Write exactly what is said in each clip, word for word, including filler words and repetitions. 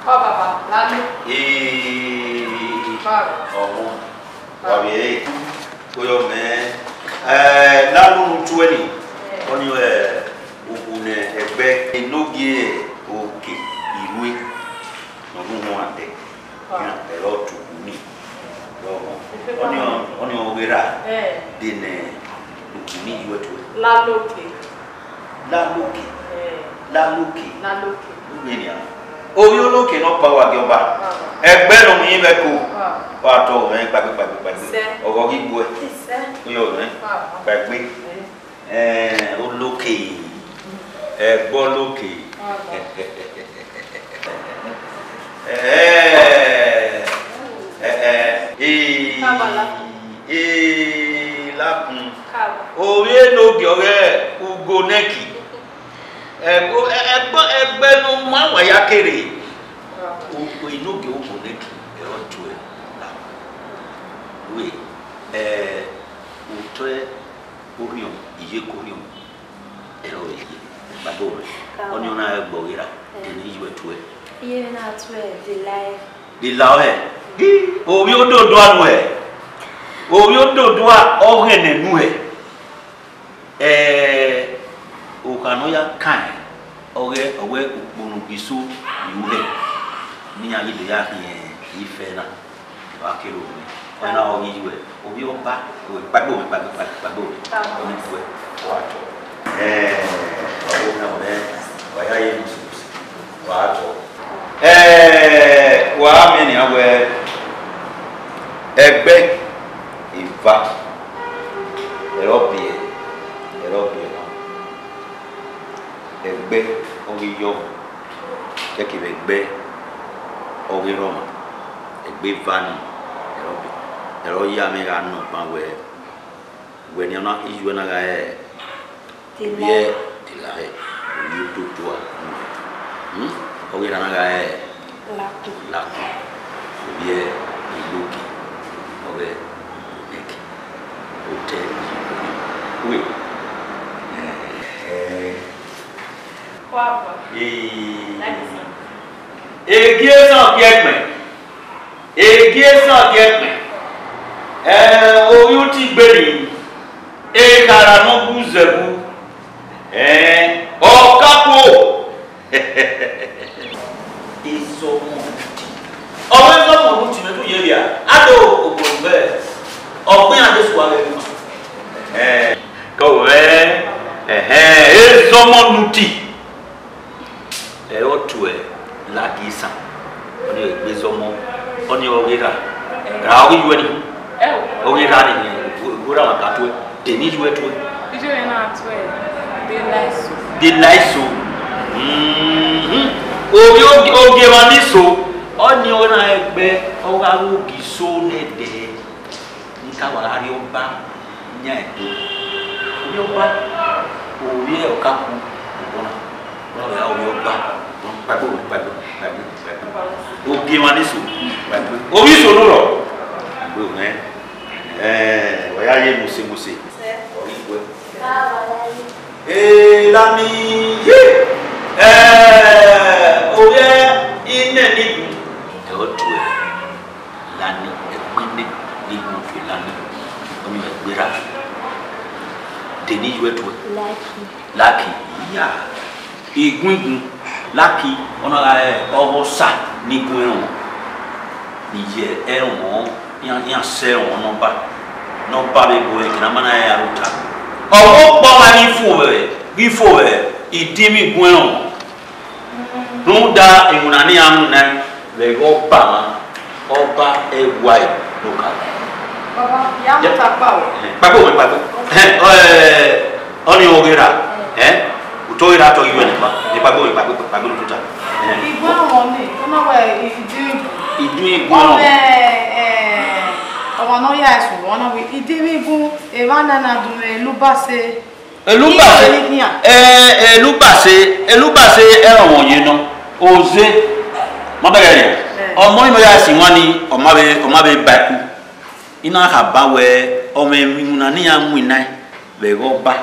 Ọ baba, lale. Ee, baba. Ọmọ, wa vbe ẹre, oyọ mẹ, eh, ne a unu tuẹ ni, ọni, eh, ukhu ne ẹgbẹ enogie oke irue, ne ọ unu huan dẹ, iran ẹre ọ tuku ni. Ọni, ọni ọ ghi ra, eh, de ne ukhu ni yuẹ tuẹ. Laloke. Laloke. Eh. Laloke. Laloke. Ugbẹn nian. Ovbi Oloke ne ọ kpa uwa gie ọba. Ah. Ẹgbẹ ne ọ miẹn vbe ẹko. Ah. Wa tọ mwẹ kpaegbe, kpaegbe, kpaegbe. Sẹ. Ọghọ ghi gbuẹ. Sẹ. Oyọ mwẹ. Ah. Kpaegbe. Eh. Eh, Oloke. Ẹgbẹ Oloke. Ah. Eh, eh, eh, eh, Kabala. Eh, Lakun. Kaba. Ovbi Enogie ọghe Ugonẹki. Ẹgbẹ, ẹgbẹ, ẹgbẹ ne ọ ma wa ya kere. Kaba. O, o, Enogie Ugonẹki, ẹ, ọ tuẹ na. Wẹ, ẹ, otọ orhiọn, iyeke orhiọn, ẹre ọ ye, kpaegbe rẹ. Kaba. Ọni ọ na gbe ọghe ra, eh, de ne iyuẹ tuẹ. Iye na tuẹ, de la ẹe. De la ọe. Ovbi ododua nuẹ. Ovbi ododua ọghẹnẹ nuẹ. Ẹ, okha ne ọ ya kan, ọghe, ọghe ukpọn ne ọ gbe iso ye uwẹ, ne iran ghi do ya khian ifẹ na. Wa kere ovbi, ọ na ọ ghi yu ẹ, ovbi ọba, ovbi kpaegbe, ovbi kpaegbe, kpaegbe, kpaegbe ovbi, ọ ni gu ẹ, ọ wa tọ. Ẹ, wa wo na wẹ, wa ya ye musu, wa tọ. Ẹ, wa miẹn nian wẹ, ẹgbẹ eva, ẹre ọ biẹ, ẹre ọ biẹ na. Ẹgbẹ ọghe iyọvọ, kevbe ẹgbẹ ọghe erhọmwa, ẹgbẹ eva nii, ẹre ọ, ẹre ọ ya mwẹ gha nọ ban wẹ, wẹ nian na, iyuẹ na gha re ovbi Delilah, ovbi ododua nuẹ. Hmm? Ọghe erha na gha re Lakun. Lakun. Ovbi Enogie, ọghe Ugonẹki. Otọ. Wẹ. Eh, eh. Wa bọ. Ee. That is it. Egie sọ gie ẹkpẹn. Egie sọ gie ẹkpẹn. Eh, oyu ti gberi. Ekhara ne ọ gu zẹbu. Eh, ọkakuo. Ezọmọ nuti. Ọmọ Ezọmọ nuti, mẹ tun ye vbia. Ado ogbonmwẹ. Ọ gbe iran Jesu wa vbe ẹvbo ima. Ẹhẹn. Ke ọ vbe, ẹhẹn, Ezọmọ nuti. Ẹre ọ tuẹ ladisan. Ọni ọ gbe Ezọmọ. Ọni ọ ghi ra. Ra ọ ghi yuẹ ni. Ọ ghi ra ni, ọ ghi ra ma ka tuẹ. Deni yuẹ tuẹ. Ijo yẹn na tuẹ, Delaiso. Delaiso. Mhm. Ovbi ogie, ogie emwa ni so. Ọni ọ na ẹgbẹ, ọ gha ru ogie iso nẹdẹ. Ka wa gha rrie ọba yan ẹto. Ovbi ọba, ovbi ọkaku, ọbọ na, ọ na vbe gha ovbi ọba. Kpaegbe, kpaegbe, kpaegbe, kpaegbe. Ogie emwa ni so, kpaegbe. Ovbi iso ne u rrọọ, kpaegbe mwẹ. Ẹẹ, wa ya ye mose mose. Ọ ghi khuẹ. Ee, Lami, yi. Ẹẹ, ovbi inẹ ni gun. Ẹ ọ tuẹ. Lani, ẹgbẹnẹ ni gun tuẹ Lani, ọni ẹgbera. De ni yuẹ tuẹ? Laki. Laki, iya. Igun igun, Laki, ọ na gha re ọghe Osa ni gun ẹrọnmwọ, ni ye ẹrọnmwọ, iran, iran sẹ ẹrọnmwọ ne ọba, ne ọba vbe gu ẹre, eke ne a ma na re aro ta. Ọvbokhan ọmwa ghi fo vbe, ghi fo vbe idinmwi igun ẹrọnmwọ. Rhunmwuda iwinna ne iran winnaẹn vbe ẹghẹ ọba mwa, ọba ẹwae ne okaro. Baba, ya mu ta kpa o. Kpaegbe mwẹ, kpaegbe. Ẹhẹn, ọ, ẹ, ọnii ọ ghe ra, ẹ, otọ ghe ra tọ ghi wẹ nẹkpa. Kpaegbe mwẹ, kpaegbe, kpaegbe ne u tota. Ẹhẹn. Igun ẹrọnmwọ nii, ọ na wẹ idin igun. Idin igun ẹrọnmwọ. Ọ wẹ, ẹ, ọmwa ne ọ ya ẹse, ọ na wẹ idinmwi igun, evba na na dunmwu Elubase. Elubase, ẹ, Elubase, Elubase ẹrọnmwọ ye nọ, oze, ma bẹghe ẹre. Ọmọ ni nọ ya ẹse iwan ni, ọ ma vbe, ọ ma vbe ba ẹku. I na khama wẹ, ọmọ iwinna ne iran winnaẹn vbe ẹghẹ ọba,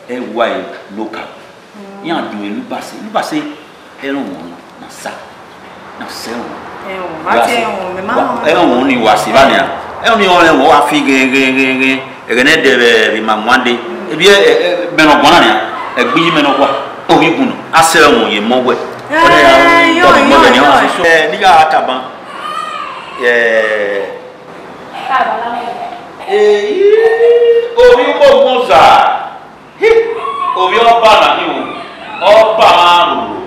ẹwae ne okaro. Iran gie Elubase, Elubase ẹrọnmwọ na sa, na sẹ ẹrọnmwọ. Ẹrọnmwọ, wa ma tie se ẹrọnmwọ, mẹ ma wa, rẹn. Ẹrọnmwọ ni wa se evba nia. Ẹrọnmwọ ni ọrẹn wọ wa fi ghen, ghen, ghen, ghen. Ẹghẹ ne ẹdẹ vbe, vbe ima muan de. Ebi ẹ, ẹ, ẹ, mẹ ne ọ guan na nia. Ẹgbẹe iyimẹ ne ọ gua. Ovbi igun nọ. A sẹ ẹrọnmwọ ye emọ wẹ. Ẹ, ọnẹ ya, yọ, ọmọ yọ, wẹ ni ọ yọ. Ẹ, ne I gha tama. Ẹ, Eyi, ovbi ukpogboza, hi, ovbi ọba na ni o, ọba mwa roro,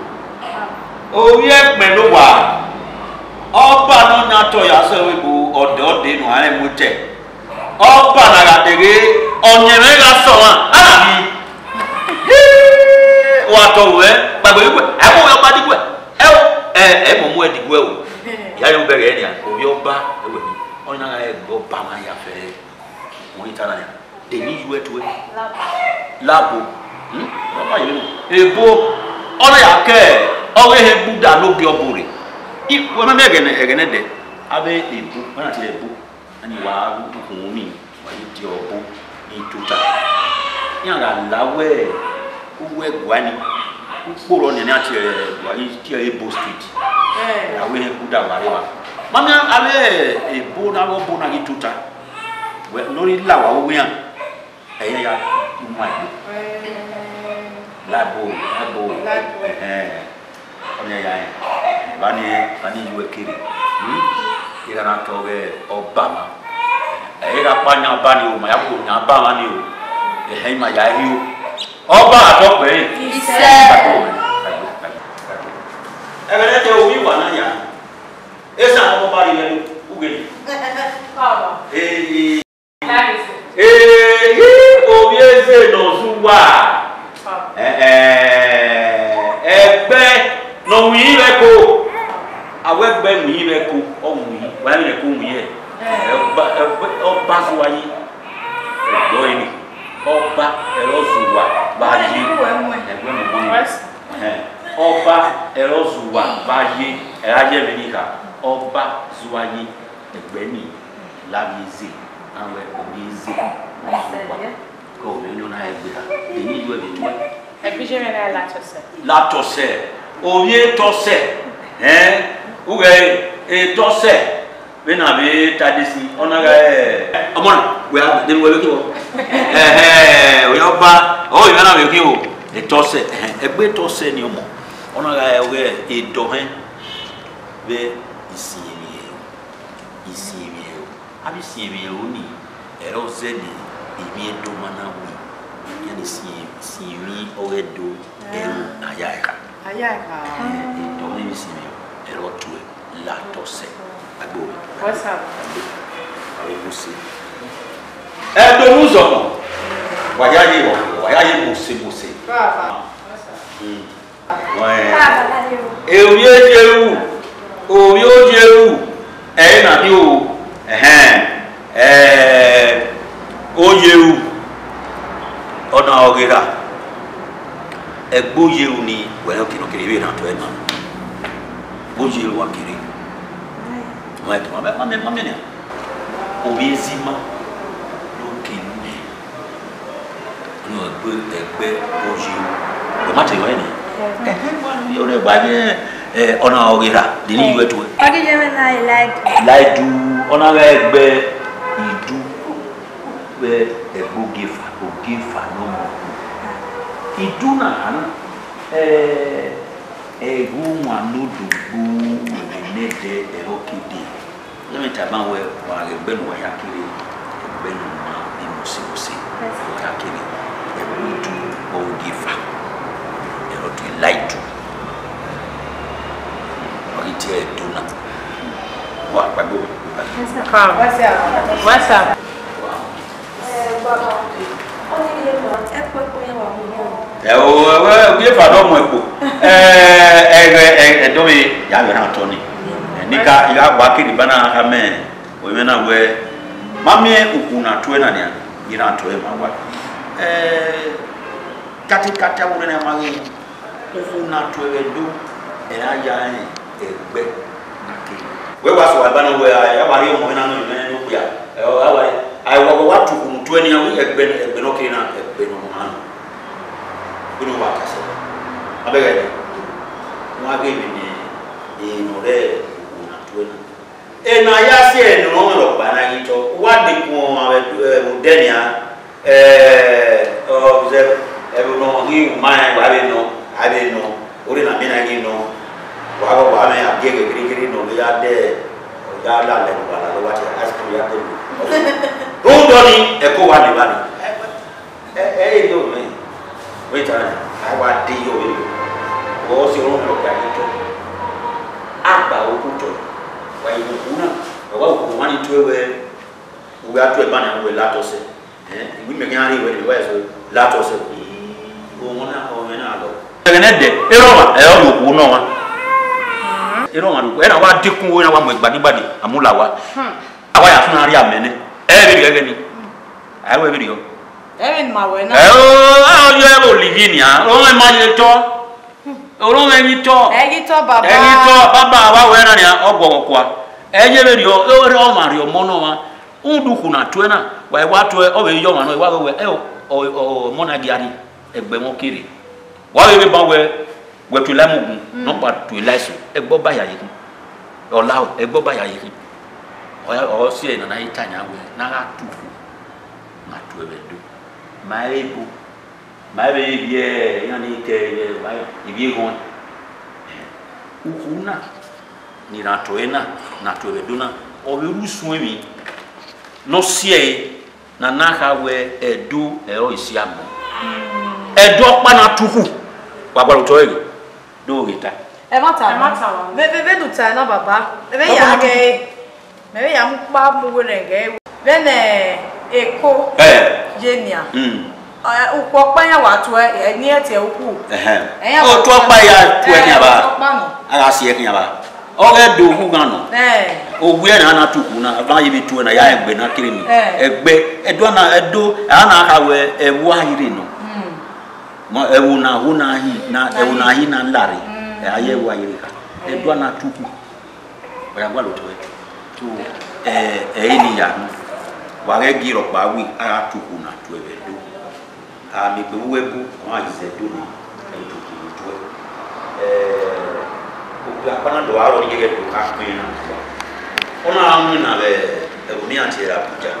ovbi ẹkpẹn ne owa, ọba ne ọ yan otọ ya sẹ vbe ebo ọdẹ ọdẹ ne uan rẹn mu otọ. Ọba na gha deghe, ọyẹnmwẹ gha sẹ ọmwa, a na ghi, hi, wa tọ ruẹ, kpaegbe igwe, ẹ mu ọba diguẹ, ẹ o, ẹ, ẹ mu ọmọ ẹdiguẹ o, ya rẹn obẹ ghẹ nian, ovbi ọba, ẹ wẹ, ọna gha rẹn gbe ọba mwa ya fẹẹrẹ. Wẹ i ta na nia, de ni yuẹ tuẹ? Labo. Hmm? Ọba ye ebo, ọ na ya kẹ ọghe ehe gbuda ne ogie ọbo rre. I, wẹ ma miẹn ẹghẹ nẹ, ẹghẹ nẹdẹ, avbe ebo, wẹ na tie ebo, ani wa ru ukhunmwu ni, wa ye die ọbo ni tota. Iran gha la wẹ uwu ẹguae ni, ukpo rọ nian, iran tie, wa ghi tie Ebo Street. Ẹ. Avbe ehe gbuda wa rre evba. Ma miẹn avbe ebo ne avbe ọbo na ghi tota. Wẹ, ne ọ rhie la wa vbe uwu iran, ẹ i ya mu egbe. Labo, labo. Labo. Ẹhẹn. Ọnii ya rẹn. Evba ni, evba ni yuẹ kere. Hmm? I gha na tọ ọghe ọba mwa. Ẹ i gha kpa yan ọba ni o, ma ya koko yan ọba mwa ni o. Ẹhẹn, ima ya rhie o. Ọba a tọ kpẹre. Isẹ. Ẹghẹ ne te ovbi wa na ya. Esa ọba rhie vbe ughe. Ee, ee, ovbi eze ne ọ zẹ uwa. Ẹ, ẹ, ẹgbẹe ne ọ winna vbe ẹko. A wẹ ẹgbẹe winna vbe ẹko, ọ winna, wa winna ẹko winna. Ẹ, ọba, ẹgbẹe, ọba zẹ uwa yi. Ẹgbẹe ọre ni. Ọba ẹre ọ zẹ uwa vbe a ye. Ẹgbẹe ne ọ winna. Ẹhẹn. Ọba ẹre ọ zẹ uwa vbe a ye. Ẹ ra ye ẹmwẹ ni kha. Ọba zẹ uwa yi. Ẹgbẹe ni, la vbe eze, a wẹ ovbi eze, zẹ uwa. Ke ovbi ne ọ na ẹgbẹe ra, de ni yuẹ vbe tuẹ? Ẹgbẹe mwẹ na la tọsẹ. La tọsẹ, ovbi etọsẹ, ẹn, ughẹ etọsẹ, vbene a vbe ta desi, ọ na gha, ẹ, ọmọ na, wẹ a, de ne uwẹ vbe ke wọ. Ẹhẹn, ovbi ọba, ọ, ivẹ na vbe ke wọ, etọsẹ, ẹhẹn, ẹgbẹe etọsẹ ni ọmọ, ọ na gha, ẹ, ọghe edọhẹn, vbe isiẹn emwi ẹro. Isiẹn emwi ẹro. A vbe isiẹn emwi ẹro ni, ẹre ọ zẹ ne emwi Ẹdo ma na wi. Iran ni siẹn, siẹn emwi ọghe Ẹdo, ẹro, a ya ẹre kha. A ya ẹre kha. Ẹ, Ẹdo ne isiẹn emwi ẹro, ẹre ọ tuẹ, la tọsẹ. Agbo. What's up? Agbo. Agbo mose. Ẹdo ne uzọmọ. Wa ya ye, wa ya ye mose mose. Baba. What's up? Hmm. Ẹn, ovbi Oyeru, ovbi Oyeru, ẹre na ni o, ẹhẹn, Ẹ, Oyeru, ọna ọ ghe ra, ẹgbe Oyeru ni, wẹ ne ọ kere, ọ kere vbe na tọ ẹna. Oyeru wa kere. Ma tọ, ma, ma, ma, ma, ma, ovbi Ezima, ne ọ kere nẹ. Ọnii ọ gbe ẹgbẹ Oyeru. Wẹ ma te yọ ẹre nẹ? Ẹhẹn, wa rhie ọnii gba ye, ẹ, ọna ọ ghe ra, de ne I yọ ẹre tuẹ. Ọ ghi ye mwẹ na, I like. Laidu, ọna gha ẹgbẹ Idu vbe ẹgbẹ Ogieva, Ogieva ne ọ mu. Idu na, ẹ, ẹghẹ ọmwa ne odogbo vbe nẹdẹ ẹre ọ ke dee. Iran tama wẹẹ, wa ghe ẹgbẹ ne uwa ya kere, ẹgbẹ ne ọ ma emọsi emọsi, wa ya kere, ẹgbẹ Idu ọghe Ogieva, ẹre ọ dee Laidu. Wa ghi tie ẹre Idu na. Wa kpaegbe. Come. What's up? What's up? Ẹ o, ẹ, ẹ, Ogieva ne ọ mu ẹkpo. Ẹ, ẹ, ẹ, ẹ, ẹdọmwẹ ya vbe na tọ ni. Ẹ, ne I ka, I gha wa kere ba na kha mẹ, o mwẹ na wẹẹ, ma miẹn ukhu ne a tuẹ na nian, I na tọ ẹre ma wa. Ẹ, katikati avbe ne ma ghe, ukhu ne a tuẹ vbe Ẹdo, ẹre a ya rẹn ẹgbẹ na ke. Wẹ wa sẹ uwa eba na wẹẹ, a ya wa rhie ọmọ mwẹ na nọ mwẹ ne okpia. Ẹ, ọ gha wa, a wa, wa, wa tu ukhu ne u tuẹ nian, wẹ ẹgbẹ, ẹgbẹ ne ọ kere na, ẹgbẹ ne ọ ma nọ. Vbene uwa ka sẹ, abẹghẹ nẹ, wa ghe emwi ne emwi ne ọ rre ukhu ne a tuẹ na. Ena ya si ẹre ne ọ rọkpa na ghi tọ, wa dekun ọmwa vbe odẹ nian, ẹ, ọ zẹ, ẹvbo ne ọ ghi wu ma rẹn, wa vbe nọ, a vbe nọ, orre ne a miẹn na ghi nọ, wa ghe wa mwẹ a gie ẹghẹ gherigeri ne ọ vbe ya dẹ, ọ ya lalẹ ne uwa lalọ, wa tie ice cream ya dẹ unu. Rhunmwuda ọnii, ẹko wa lele evba nii. Ẹ, ẹ, ẹ i re ovbi mwẹ. Wẹ ta na, a wa de yọ vberriọ. Ọ si ọmwa ne ọ ka ghi tọ. A gba okhuo tọ. Wa ye okhuo na, wa wa okhuo wa ni tuẹ wẹẹ, u gha tuẹ ban nian wẹẹ la tọ sẹ. Ẹ, I wẹẹ mẹ khian rhie wẹ, wẹ so la tọ sẹ. Ọmọ na, ọmọ na lọ. Ẹghẹ ne ẹdẹ, erha ọmwa, ẹ, ọ ye okhuo nọ ọmwa. Erha ọmwa, ẹre na wa dekun, ẹre na wa mu ẹgbadigbadi, a mu la owa. A wa ya sunu a rhie amẹ nẹ. Ẹ vberriọ ẹghẹ nii. A i wẹ vberriọ. Ẹmwẹ ne ima wẹ na. Ẹ o, a yọ ẹvbo live nian, orọnmwẹ ma ye tọ. Orọnmwẹ ghi tọ. Ẹ ghi tọ baba. Ẹ ghi tọ baba, a wa wẹ na nian, ọ guọghọ kua. Ẹ ye vberriọ, ọ rre ọmwa rhie ọmọ nọ ọmwa. Rhunmwuda ukhu ne a tuẹ na, wa i wa tuẹ, ọ vbe ye ọmwa nọ, i wa wẹ wẹ, ẹ o, ọ, ọ, ọmọ na gia rhie, ẹgbẹ mwẹ ọ kere. Wa vbe vbe ban wẹ, wẹ tuẹ la mugun, nọkpa tuẹ la eso, ẹgbẹ ọba ya ye khin. Ọ la o, ẹgbẹ ọba ya ye khin. Ọ ya, ọ si ẹre ne a na i ta yan wẹ, ne a gha tu ukhu, ma tuẹ vbe Ẹdo. Ma ebo, ma vbe ivbi iran ni ke, ma ivbi eghọn. Ukhu na, ni na tọ ẹre na, na tuẹ vbe Ẹdo na, ọ vbe ru usun emwi ne ọ si ẹre, ne a na kha wẹ Ẹdo ẹre ọre isi agbọn. Ẹdo ọkpa na tu ukhu, wa gualọ otọ ẹre, do ghe ta. Ẹmwata, ẹmwata wa. Vbe, vbe, vbe ne u ta na, baba. Vbe ya ghe, mẹ vbe ya mu kpa mu werriẹ ghe. Vbene Eko, ẹ, ye nian. Mm. Ẹ, ukhu ọkpa iran wa tuẹ, ẹ, ne iran tie ukhu. Ẹhẹn. Ẹ, iran wa tuẹ ọkpa ya tuẹ nian ba. Ẹ, tuẹ ọkpa nọ. A gha si ẹre khian ba. Ọ ghẹ do ughan nọ. Ẹ. Owiẹ na na tu ukhu na, a va ye vbe tuẹ na, ya ẹgbẹ na kere ni. Ẹ. Ẹgbẹ, Ẹdo na, Ẹdo, a na kha wẹ, ẹvbo a i rre nọ. Mm. Mọ, ẹvbo na, ẹvbo na hi, na, ẹvbo na hi na lare. Mm. Ẹ, a ye ẹvbo a i rre kha. Ẹdo na tu ukhu. Ọ ya gualọ otọ ẹre. So, ẹ, ẹ i re ne I ya nọ. Wa ghẹ gie rhọkpa wẹẹ, a gha tu ukhu na tuẹ vbe Ẹdo. A miẹn egbe vbe uwu ẹbu, ọ ma ghi zẹ Ẹdo nọ, ẹ i tutu vbe otuẹ. Ẹ, okpia ọkpa na do aro ni gẹgẹ do ka kpẹn na. Ọ na winna vbe ẹvbo ne iran tie ẹre Abuja.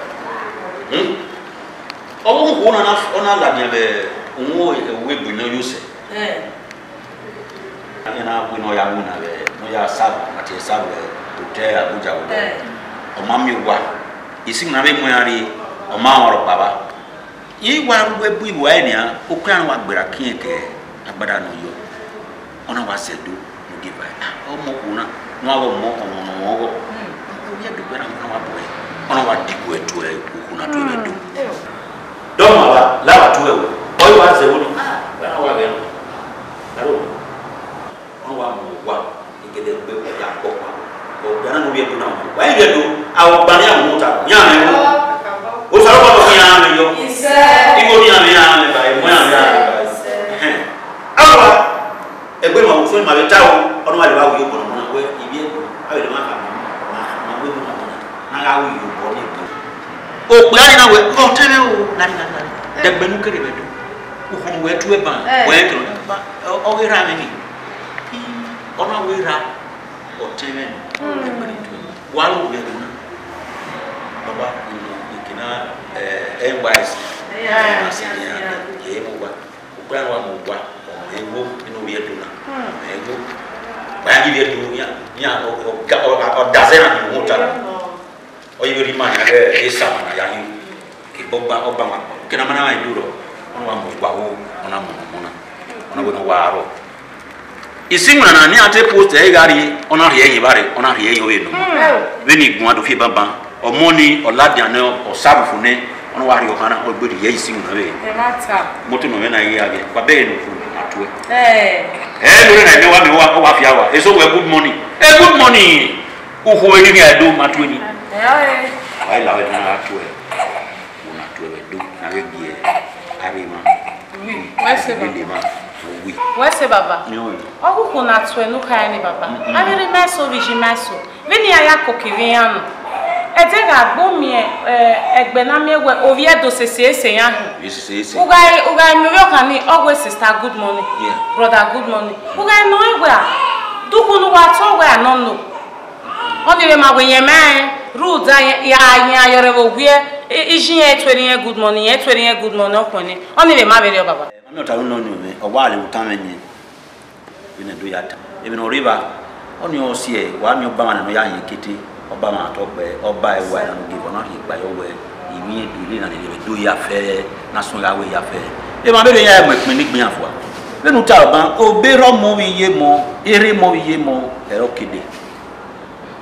Hmm? Ọ vbe ukhu na, ọ na ladian vbe uhunmwu egbe ne ọ yo sẹ. Ẹ. Iran na wẹ ne ọ ya winna vbe, ne ọ ya serve, ma tie serve vbe hotel Abuja vbe. Ẹ. Ọ ma miẹn owa. Isi na vbe mu iran rrie, ọ ma rẹn ọkpa ba. I wa ru ẹbu iwa ẹre nian, okpia na wa gberra khian ke agbada ne ọ yọ. Ọ na wa zẹ Ẹdo, ne ọ gie ba. Ah, ọmọ okhuo na, ne ọ wa ọmọ, ọmọ, ọmọ, ọmọ ọghọ. Mm. Ovbi Ẹdo gbe na, na wa bu ẹre. Ọ na wa diguẹ tuẹ ukhu na tuẹ vbe Ẹdo. Mm. Dọmọ ava, la wa tuẹ o. Ọ i wa zẹ vbene, ah, wẹ na wa ghẹ nọ. Aro. Ọ wa mu owa, egede egbe ya kpọkpa. Okpia na ne ovbi Ẹdo na mu. Wa i vbe do, a wa gba ne iran mu ta, iran mwẹ mu. A gha ru iyobọ ni ebo. Okpia ni na wẹ, ọ tẹn mwẹ o, nari, nari, nari. Dẹgbẹ ne u kere vbe do. Ukhunmwu wẹ tu ẹban, wẹ kere ọba, ọ ghi rhan mwẹ ni. Ọ na wẹ ra, ọ tẹn mwẹ nọ. Dẹgbẹ ne u tu ẹban. Wa ro vbe ẹvbo na. Baba, ike na, eh, N Y S. Yes, yes. Ye mu wa. Okpia ne wa mu wa, ọ mwẹ ẹvbo, ne ovbi Ẹdo na. Ọ mwẹ ẹvbo. Wa ya ghi vbi Ẹdo, ya, ya, ọ, ọ, ọ, ọ, ọ dazẹ na ni mu ta. Ọ ye vbe rhie ima yan ghẹ esama na ya hin. Ke Ọba, Ọba ma, ke na ma na ma do rọ, ọ na wa mu gua wo, ọ na mu ọmọ na, ọ na wẹ ne ọ wa rọ. Isiwinna na ne iran te post ẹre gha rrie, ọ na rhie ẹre evbare, ọ na rhie ẹre ọvbe nọ. Vbene I guan do fi banban, ọmọ ni, ọ ladian nẹ, ọ sa vbe fo nẹ, ọ na wa rhie ọkhan na, ọ gbe rhie ẹre isiwinna vbe. Ẹ ma ta. Moto nọ mwẹ na ghi gha vbiẹ, wa bẹghe ne okhuo ma tuẹ. Ẹ. Ẹ lore na, ẹmwẹ wa, mẹ wa, ọ wa fia wa. Eso wẹ good morning. Ẹ good morning. Ukhuo vbe ni ghi do ma tuẹ ni. Ẹ, ẹ. Wa la wẹ na gha tuẹ. Wo na tuẹ vbe do, na vbe gie, a rre emwa. Wi, wẹ sẹ baba. Lele emwa, wi. Wẹ sẹ baba. Ni ọnrẹn. Ọghuku na tuẹ ne u kha ẹre ni baba. Mm-mm. Avbe erha ima eso, vbe iye ima eso. Vbene iran ya koko ivbi iran nọ. Ẹdẹ gha gbe miẹn, eh, ẹgbẹ na miẹn wẹ ovbi Ẹdo sese ese iran hin. Ovbi sese ese. U gha, u gha miẹn ovbi ọkhan ni, ọ wẹ sister good morning. Yeah. Brother good morning. U gha nọ ẹn wẹ a, dughu ne uwa tọn wẹ a nọ no. Ọnii vbe ma wẹ yẹn ma rẹn, rhunmwuda ya, ya, ya yọrọ vbe owiẹ, i, iye irẹn tuẹre irẹn good morning, irẹn tuẹre irẹn good morning, ọ khuẹnnẹ. Ọnii vbe ma vberriọ baba. Ọnii ọ ta unu nọ ni mwẹ, ọ wa lele utan mwẹ yẹn, vbene do ya ta. Emwi ne ọ rre evba, ọnii ọ si ẹe, wa miẹn ọba mwa na ne ọ ya hin kete, ọba mwa tọ gbe, ọba ẹwa na ne ogieva, ọ na rhie gba yọ wẹ, ivbi irẹn do ile na lele vbe do ya fẹ, na suẹn gha wẹ ya fẹ. Emwa vberriọ ya mu ẹkpẹn ne egbe iran fua. Vbene u ta ọban, oberriọ ọmọ vbe iye mọ, erha ọmọ vbe iye mọ, ẹre ọ kede.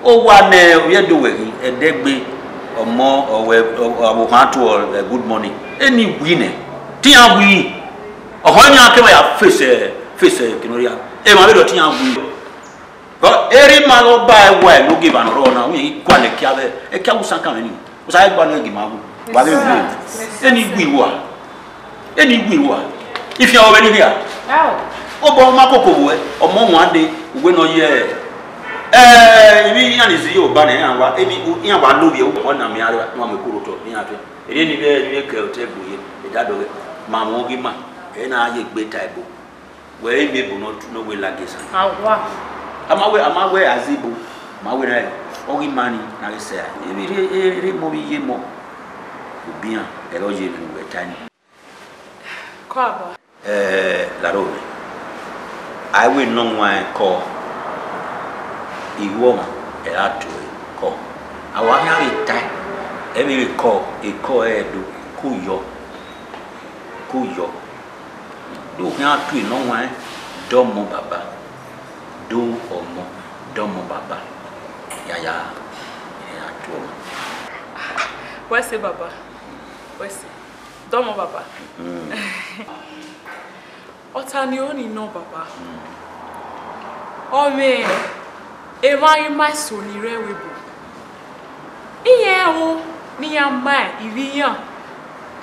Owa ne ovbi Ẹdo wẹ ghi, ẹdẹgbe, ọmọ, ọwẹ, ọ, avbe okhan tuẹ, ẹ, good morning. Eni wi nẹ, te iran wi. Ọkhọ iran kevbe ya face, face kene ọ rhia. Emwa vberriọ te iran wi. Erha ima ghe ọba ẹwa ne ogieva ne ọ rrọọ na, uwẹ i gualọ ẹkia vbe, ẹkia vbe usan kan mwẹ ni. Usan ẹgba ne ọ ghi ma wu. Wa vbe wu. Eni wi wa. Eni wi wa. Ifian ọvbe ni hia. Obọ ma koko vbuẹ, ọmọ wan de, uwẹ ne ọ ye, eh, ivbi iran ni zẹ ọba nẹ, iran wa, eni, iran wa lovbiẹ, ọ na miẹn aro, ne ọ mu ẹko rre otọ, iran tuẹ. Eni ni vbe, ni vbe ke otọ ẹgbe ye, edadọghẹ, ma mwẹ ọghe ima, ẹ na ye egbe ta ẹbo. Wẹ ẹ miẹn ebo ne ọ tu ne ọ wẹ ladian esan. Awa. A ma wẹ, a ma wẹ a zẹ ebo, a ma wẹ na, ọghe ima ni na ghi sẹ a. Emwi rre, rre, rre mọ vbe iye mọ. Obian, ẹre ọ ye emwi ne uwẹ ta ni. Kọ aba. Ẹ, laro mwẹ. A i wẹ ne ọ wan ẹkọ, igho ọmwa, ẹre a tuẹ ẹkọ. A wa khian vbe tae, ẹ vbe re ẹkọ, ẹkọ ẹre do, ko yọ, ko yọ. Do khian tue ne ọ wan, dọmọ baba, do ọmọ, dọmọ baba, yaya, ẹre a tuẹ ọmọ. Wẹ sẹ baba, wẹ sẹ, dọmọ baba. Mm. Ọta ni ro ni nọ baba. Mm. Ọ mwẹ emwa ghi ma eso ni rre ẹvbo ebo. Iran ro ne iran ma ivbi iran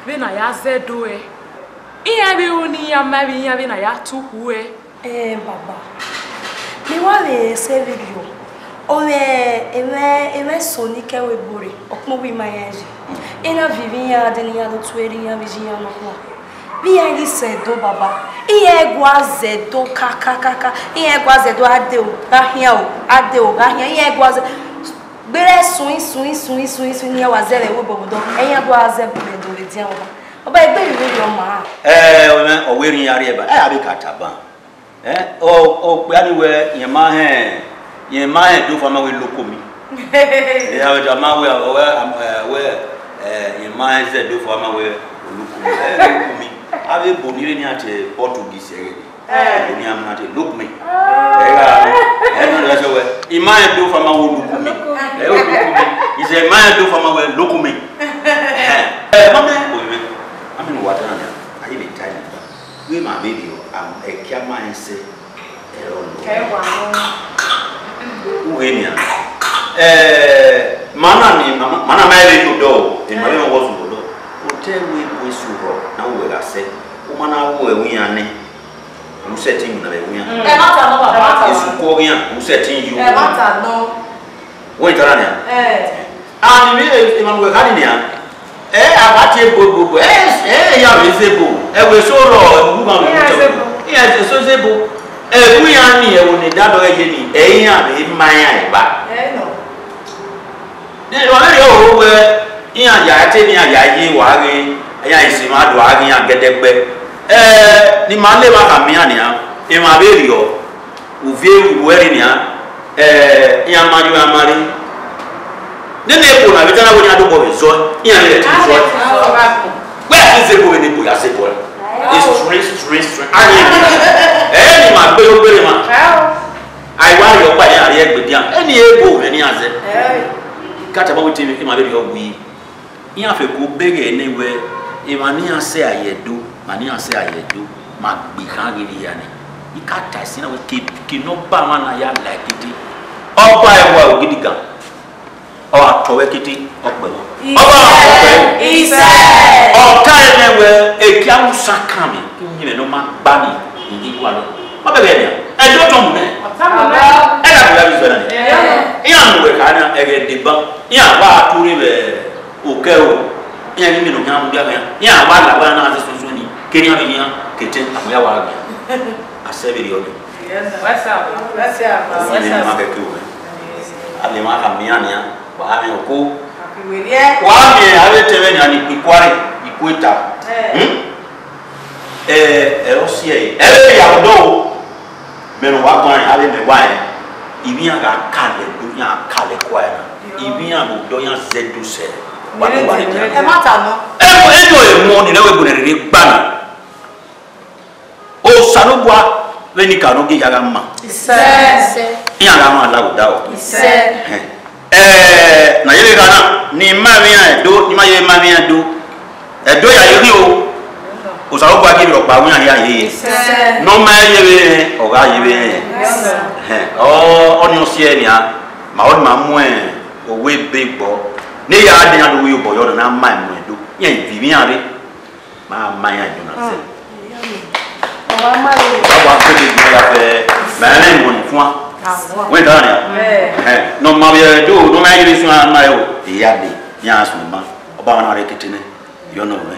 vbene a ya zẹ Ẹdo ẹe. Iran vbe ro ne iran ma ivbi iran vbene a ya tu ukhu ẹe. Ẹẹn, baba, ne I wa vbe sẹ vberriọ, ọ mwẹ emwa, emwa eso ni ke ẹvbo ebo rre, ọkpẹn uwu ima iran yi. Iran viọ ivbi iran dee ne iran do tuẹ erha iran vbe iye iran nọkhua. Vbe iran ghi sẹ Ẹdo, baba, iran gua zẹ Ẹdo kakakaka, iran gua zẹ Ẹdo, a dee o, gha khian o, a dee o, gha khian, iran gua zẹ, gberra suin, suin, suin, suin, suin, ne iran wa zẹ vbe ẹvbo ebo dọ, iran gua zẹ bu Ẹdo vbe edian, baba. Baba, egbe vbe vberriọ ma. Ẹ, ọ mwẹ, ọ wẹ erha iran rrie ba, ẹ, a vbe ka taba. Ẹ, ọ, okpia ni wẹ, rẹn ma hẹn, rẹn ma hẹn Ẹdo fua ma wẹ loko mi. Ẹ, a vbe da ma wẹ, ọ wẹ, ẹ, wẹ, ẹ, rẹn ma hẹn zẹ Ẹdo fua ma wẹ loko mi. Ẹ, loko mi. A vbe ebo ni rre ni a te Portuguese ẹghẹ ni. Ebo ni a ma te loko mi. Ẹ gha, ẹ, na da sẹ wẹ, rẹn ma hẹn Ẹdo fua ma wẹ loko mi. Ẹ, loko mi. Ize rẹn ma hẹn Ẹdo fua ma wẹ loko mi. Ẹ, ẹ, ma mẹ, o mẹ. A mẹ ne uwa ta na, a ye vbe ta ni. Wẹ ma vberriọ, am, ẹkia ma rẹn sẹ, ẹre ọ nọ. Kẹ wa nọ. U ghe nian. Eh, ma na ni, ma, ma na ma rẹn vbe odọ o, emwa vbe ọghọ zẹ odọ. Otọ ẹvbo ebo esu rrọọ, na wẹ gha sẹ. U ma na ru ẹvbo iran nẹ, u sẹtin winna vbe ẹvbo iran. Mm. Ẹ ma ta nọ, baba. Esu kọ ọghe iran, u sẹtin yo. Ẹ ma ta nọ. Wẹ i ta na nian? Eh. And emwa ne uwẹ kha ni nian, ẹ, a wa tie ebo, ebo, ebo, ẹ, ẹ, ya vbe zẹ ebo, ẹ wẹ eso rrọọ, ẹ, uwu ma vbe Iran zẹ ebo. Iran eso zẹ ebo. Ẹvbo iran ni, ẹvbo ne dadọ ẹre ye ni, ẹ, iran vbe ma iran eva. Ẹ nọ. Wa vbe rhie ọho wẹ, iran ya te ne iran ya ye wa ghe, iran isi mwa do a ghe iran gẹdẹgbẹ. Ẹ, ne ima le emwa khama iran nian, emwa vbe rriọ, uvie ru ẹre nian, ẹ, iran ma yo, iran ma rre. Nene ebo na vbe ta na wẹ ne iran dobọ vbe zọe, iran vbe rẹ te zọe. Wẹ a te zẹ ebo vbene ebo ya zẹ ebo ra? It's strange, strange, strange. A rhie emwi. Ẹ, ne ima gbe yo gbere ma. A i wa rhie ọkpa, iran rhie egbe dian. Eni ebo mwẹ ne iran zẹ. Ka tama wẹ te ima vbe rhie ọgui. Iran fẹko beghẹ nẹ wẹ, emwa ne iran sẹ a ye Ẹdo, emwa ne iran sẹ a ye Ẹdo, ma gbe khan ghe vbe hia nẹ. I ka ta ẹse na wẹ ke, ke ne ọba mwa na ya la ekete. Ọba ẹwa ogidigan, ọ gha tọ vbe ekete, ọ kpẹ vbọ. Ọba mwa ọ kpẹ vbọ. Isẹ. Ọ ta ẹmwẹ wẹ, ekia Musa kan mẹ, uyinmwẹ ne ọ ma gba ni, I ghi gualọ. Ma bẹghe nian, Ẹdo tọn mu nẹ. Ọ tọn mu nẹ. Ẹ na gbe ya vbe zẹ na. Iran mu wẹ kha na, ẹghẹ deba. Iran wa tu rre vbe okẹ o, iran ghi miẹn ne ọ khian mudia khian, iran wa la wẹ a na zẹ suẹnsuẹn ni, kere iran vbe khian, ke te a mu ya wa gbe. A sẹ vberriọ nẹ. Wẹ sẹ, wẹ sẹ, wẹ sẹ. Ọmọ ne ma kẹkẹ o, a lè ma kha miẹn iran nian, wa gha miẹn oko. Wa miẹn avbe etẹn mwẹ nian ni kpe ikuare, ikueta. Hmm? Ẹ, ẹ, ọ si ẹe, ẹ vbe ya odọ o. Mẹ ne wa guan, avbe mẹ wa rẹn, ivbi iran gha kalẹ do, iran kalẹ kua ẹre na. Ivbi iran vbe odọ iran zẹ do sẹ. Wa do wa rre dia. Ẹ ma ta nọ. Ẹ, ẹ do emọ ni rẹ wẹ ebo ne rere gba na. Osanobua vbe ni ka nọ gie ya gha ma. Isẹ. Iran gha ma la odaro. Isẹ. Ẹhẹn. Ẹ, na ye vbe gha na, ne ima vbe iran Ẹdo, ne ima ye vbe ima vbe iran Ẹdo. Ẹdo ya ye ghi o. Osanobua gie vbe rhọkpa wẹ iran hia ye. Isẹ. Ne ọ ma ye vbe rẹn, ọ gha ye vbe rẹn. Isẹ. Ẹhẹn. Ọ, ọnii ọ si ẹe nian, ma ọnii ma mu owa ebe gbọ. Ne ya dee iran do ru iyobọ yọ, ne a ma mu Ẹdo. Iran viọ ivbi iran rre. Ma ma iran Ẹdo na zẹ. Ọ wa ma rre. Wa wa kele gun ya fẹ, ma rẹn emọ ni fuan. Wẹ dan nia. Ẹhẹn. Ne ọ ma vbe Ẹdo, ne ọ ma ye vbe suẹn a ma rẹn o. Iya dee, iran suẹn ma. Ọba mwa na rre ekete nẹ. Yọ nọ mwẹ,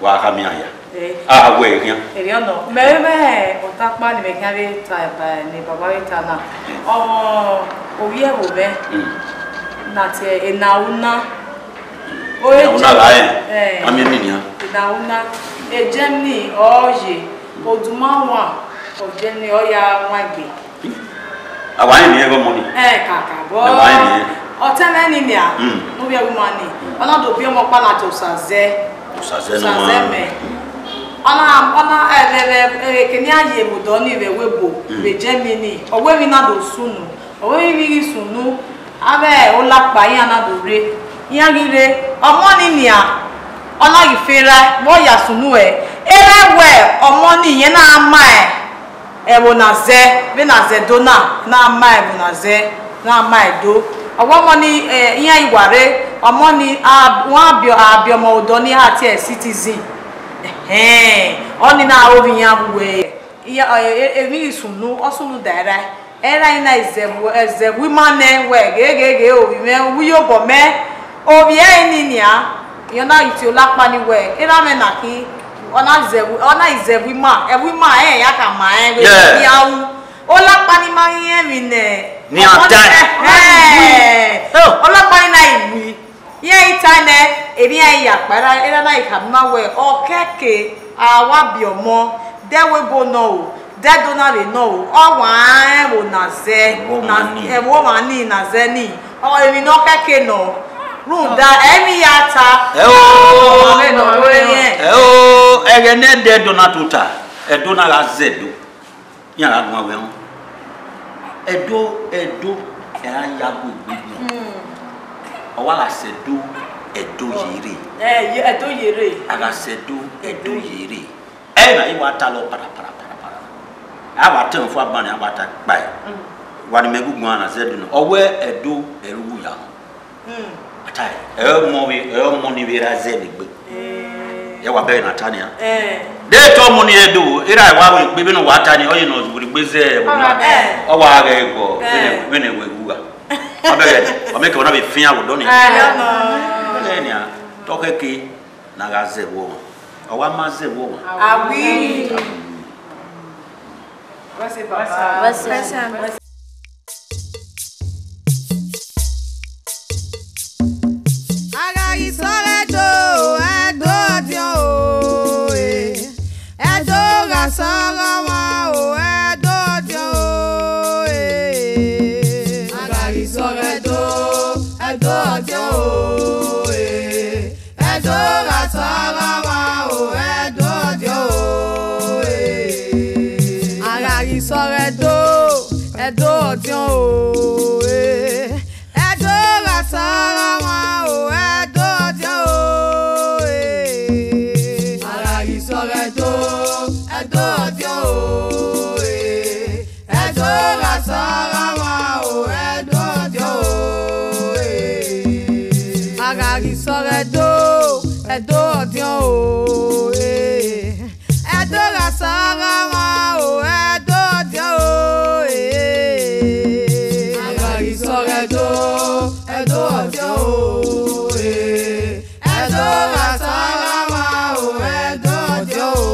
wa kha miẹn a hia. Eh. A wẹ khian. Erriọ nọ, mẹ vbe mwẹ ọta ọkpa ni mẹ khian vbe ta ba ne baba vbe ta na. Eh. Ọ, ovbi ẹvbo mwẹ, mm, na tie Enauna. Ore Enauna Germany, la rẹn, eh, a miẹn emwi nian. Enauna, e Germany ọ ye, oduma wan, ọ Germany ọ ya wan egbe. A wa rẹn emwi ẹghẹ ọmọ ni. Ẹ kakabọ. Ẹ wa rẹn emwi ẹghẹ. Ọtẹn mwẹ ni nian, mm, ne ovbi ẹvbo ima ni, mm, ọ na do biẹ ọmọ ọkpa na tie Osazẹ. Osazẹ ne Osazẹ mẹ. Ọ na, ọ na, ẹ, vbe, vbe, ẹ, eke ne iran ye vbe odọ ni vbe ẹvbo ebo, mm, vbe Germany, ọ wẹ emwi na do sunu, ọ wẹ emwi ghi sunu, avbe olakpa iran na do rre, iran ghi rre, ọmọ ni nian, ọ na ghi fẹnrẹn, vbe ọ ya sunu ẹe, erha wẹ ọmọ ni irẹn na ma ẹe. Ẹvbo na zẹ, vbene a zẹ Ẹdo na, ne a ma ẹvbo na zẹ, ne a ma Ẹdo. Ọ wẹ ọmọ ni, eh, iran i wa rre, ọmọ ni a, wan biẹ, a biẹ ọmọ odọ ni a tie citizen. Ẹhẹn, ọnii na aro vbe iran vbe uwẹ, iran, eh, eh, emwi ghi sunu, ọ sunu da ẹre. Ẹre na i zẹ vbe, eh, zẹ vbe ima nẹ, wẹ ghe, ghe, ghe, ovbi mwẹ, uwu iyobọ mẹ, ovbi ẹre ni nian, iran na ghi tie olakpa ni wẹ, erha mwẹ na khin, ọ na zẹ vbe, ọ na i zẹ vbe ima, ẹvbo ima rẹn ya khama rẹn vbe, yeah, iran ru. Olakpa ni ma ghi rẹn emwi nẹ, ne iran ọmọ ta ni, ẹhẹn. Oh. Olakpa ni na i wi. Iran i ta nẹ, erha iran i ya kpa, erha, erha na i khama ima wẹ, ọ kẹke a wa biẹ ọmọ, de ẹvbo ebo nọ o, de Ẹdo na vbe nọ o, ọ wa rẹn ẹvbo na zẹ, ẹvbo ọmwa ni, ẹvbo ọmwa ni na zẹ ni, ọ emwi ne ọ kẹke nọ, rhunmwuda, ẹ i ya ta, ẹ o, ọmwa mwẹ ne ọ ru ẹre. Ẹ o, ẹghẹ ne ẹdẹ Ẹdo na tota, Ẹdo na gha zẹ Ẹdo. Iran gha guan wẹ họn. Ẹdo, Ẹdo, ẹ ra ya gu egbe guan. Hmm. Ọ wa gha sẹ Ẹdo, Ẹdo ye rre. Ẹ, ye, Ẹdo ye rre. A gha sẹ Ẹdo, Ẹdo ye rre. Ẹ na i wa ta lọ para, para, para, para. A wa tẹ fua ban, a wa ta kpae. Hmm. Wa ni mẹ gu guan na zẹ Ẹdo nọ. Ọ wẹ Ẹdo, ẹre uwu ya họn. Hmm. Ata, ẹ ọmọ vbe, ẹ ọmọ ni vbe ra zẹ vbe egbe. Eh. Ẹ wa bẹghe na ta nian. Eh. De te ọmọ ni Ẹdo, erha wa vbe egbe vbene wa ta ni, ọ ye ne ọ vbe egbe zẹ vbe ọmọ. Eh. Ọ wa ghẹ gọ, eh, vbene, vbene wẹ wu gha. Ọ bẹghe, ọ miẹn ke ọna vbe fian vbe odọ ni. Ẹhẹn. Ọ bẹghe nian, te ọ khẹke ne a gha zẹ vbe ọmwa. Ọ wa ma zẹ vbe ọmwa. Awi. Wẹse, Papa. Wẹse. A gha ghi sọrọ Ẹdo, Ẹdo ọdiọn o, eh. Ẹdo gha sọrọ ọmwa o, Ẹdo ọdiọn o, eh. A gha ghi sọrọ Ẹdo, Ẹdo ọdiọn o, eh. Ẹdo gha sọrọ ọmwa o, Ẹdo ọdiọn o, eh. A gha ghi sọrọ Ẹdo, Ẹdo ọdiọn o, eh. Ẹdo gha sọrọ ọmwa o, Ẹdo ọdiọn o, eh. A gha ghi sọrọ Ẹdo, Ẹdo ọdiọn o, eh. Ẹdo gha sọrọ ọmwa o, Ẹdo ọdiọn o, eh. A gha ghi sọrọ Ẹdo, Ẹdo ọdiọn o, eh. Ẹdo gha sọrọ ọmwa o, Ẹdo ọdiọn o, eh. A gha ghi sọrọ Ẹdo, Ẹdo ọdiọn o, eh. Ẹdo gha sọrọ ọmwa o, Ẹdo ọdiọn o,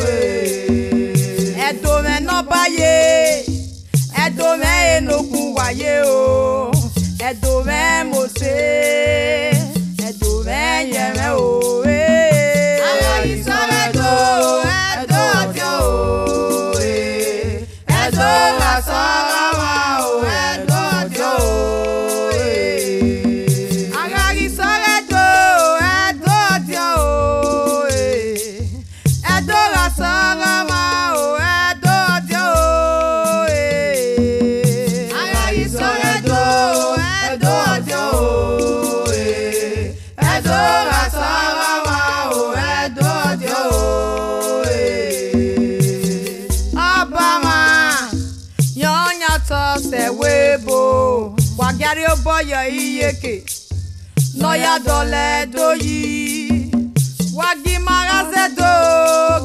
eh. Ẹdo mwẹ ne Ọba ye, Ẹdo mwẹ ehe ne okun wa ye o, Ẹdo mwẹ Mose, Ẹdo mwẹ yẹn mwẹ o, eh. A gha ghi sọrọ Ẹdo, Ẹdo ọdiọn o, eh. Ẹdo gha sọrọ ọmwa o, Ẹdo ọdiọn o, eh. A gha ghi sọrọ Ẹdo, Ẹdo ọdiọn o, eh. Ẹdo gha sọrọ ọmwa o, Ẹdo ọdiọn o, eh. A gha ghi sọrọ Ẹdo, Ẹdo ọdiọn o, eh. Ẹdo gha sọrọ ọmwa o, Ẹdo ọdiọn o, eh. Ọba mwa, yan ọyan otọ sẹ ẹvbo ebo, wa gie a rhie obọ yọ iyeke ne ọ ya dọlọ Ẹdo yi. Wa gie ima gha zẹ Ẹdo,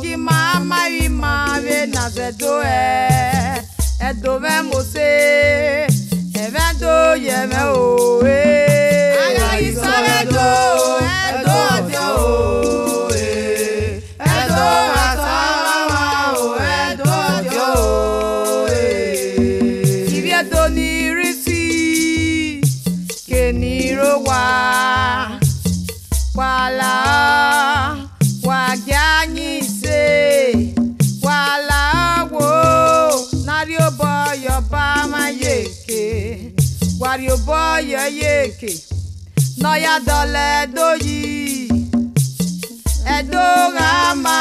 gie ima ma emwi ima vbene a zẹ Ẹdo hẹ. Ẹdo mwẹ Mose, ẹmwẹ Ẹdo ye mwẹ o, eh. A gha ghi sọrọ Ẹdo, Ẹdo ọdiọn o, eh. Ẹdo gha sọrọ ọmwa o, Ẹdo ọdiọn o, eh. Ivbi Ẹdo ni rre isi, ke ni rre owa, wa la, wa gie a yin ise, wa la wo, ne a rhie obọ yọ Ọba mwa iyeke, wa rhie obọ yọ iyeke, ne ọ ya dọlọ Ẹdo yi. Ẹdo gha ma,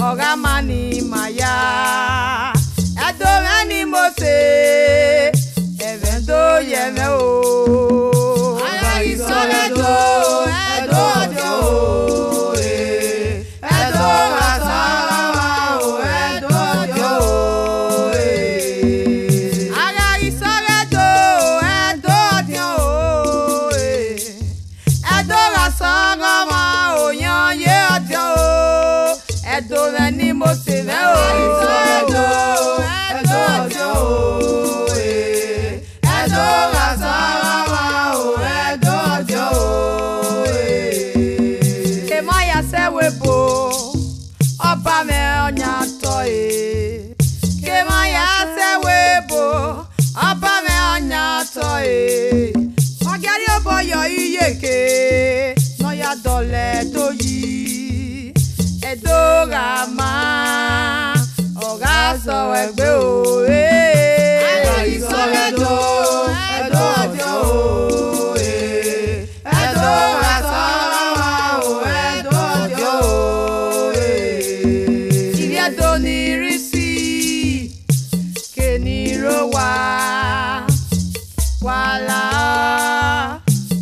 ọ gha ma ni ma ya. Ẹdo mwẹ ni Mose, ẹmwẹ Ẹdo ye mwẹ o. A gha ghi sọrọ Ẹdo, Ẹdo ọdiọn o, eh. Ẹdo gha sọrọ ọmwa o, Ẹdo ọdiọn o, eh. A gha ghi sọrọ Ẹdo, Ẹdo ọdiọn o, eh. Ẹdo gha sọrọ ọmwa o, yan ye ọdiọn o. Ẹdo mwẹ ni Mose mwẹ o. Ẹdo, Ẹdo ọdiọn o, eh. Ẹdo gha sọrọ ọmwa o, Ẹdo ọdiọn o, eh. Ke emwa ya sẹ ẹvbo ebo, Ọba mwẹ ọyan otọ e. Ke emwa ya sẹ ẹvbo ebo, Ọba mwẹ ọyan otọ e. Wa gie a rhie obọ yọ iyeke, ne ọ ya dọlọ Ẹdo yi. Ẹdo gha ma, ọ gha sẹ uwẹ egbe o, eh. A gha ghi sọrọ Ẹdo, Ẹdo ọdiọn o, eh. Ẹdo gha sọrọ ọmwa o, Ẹdo ọdiọn o, eh. Ivbi Ẹdo ni rre isi, ke ni rre owa, wa la,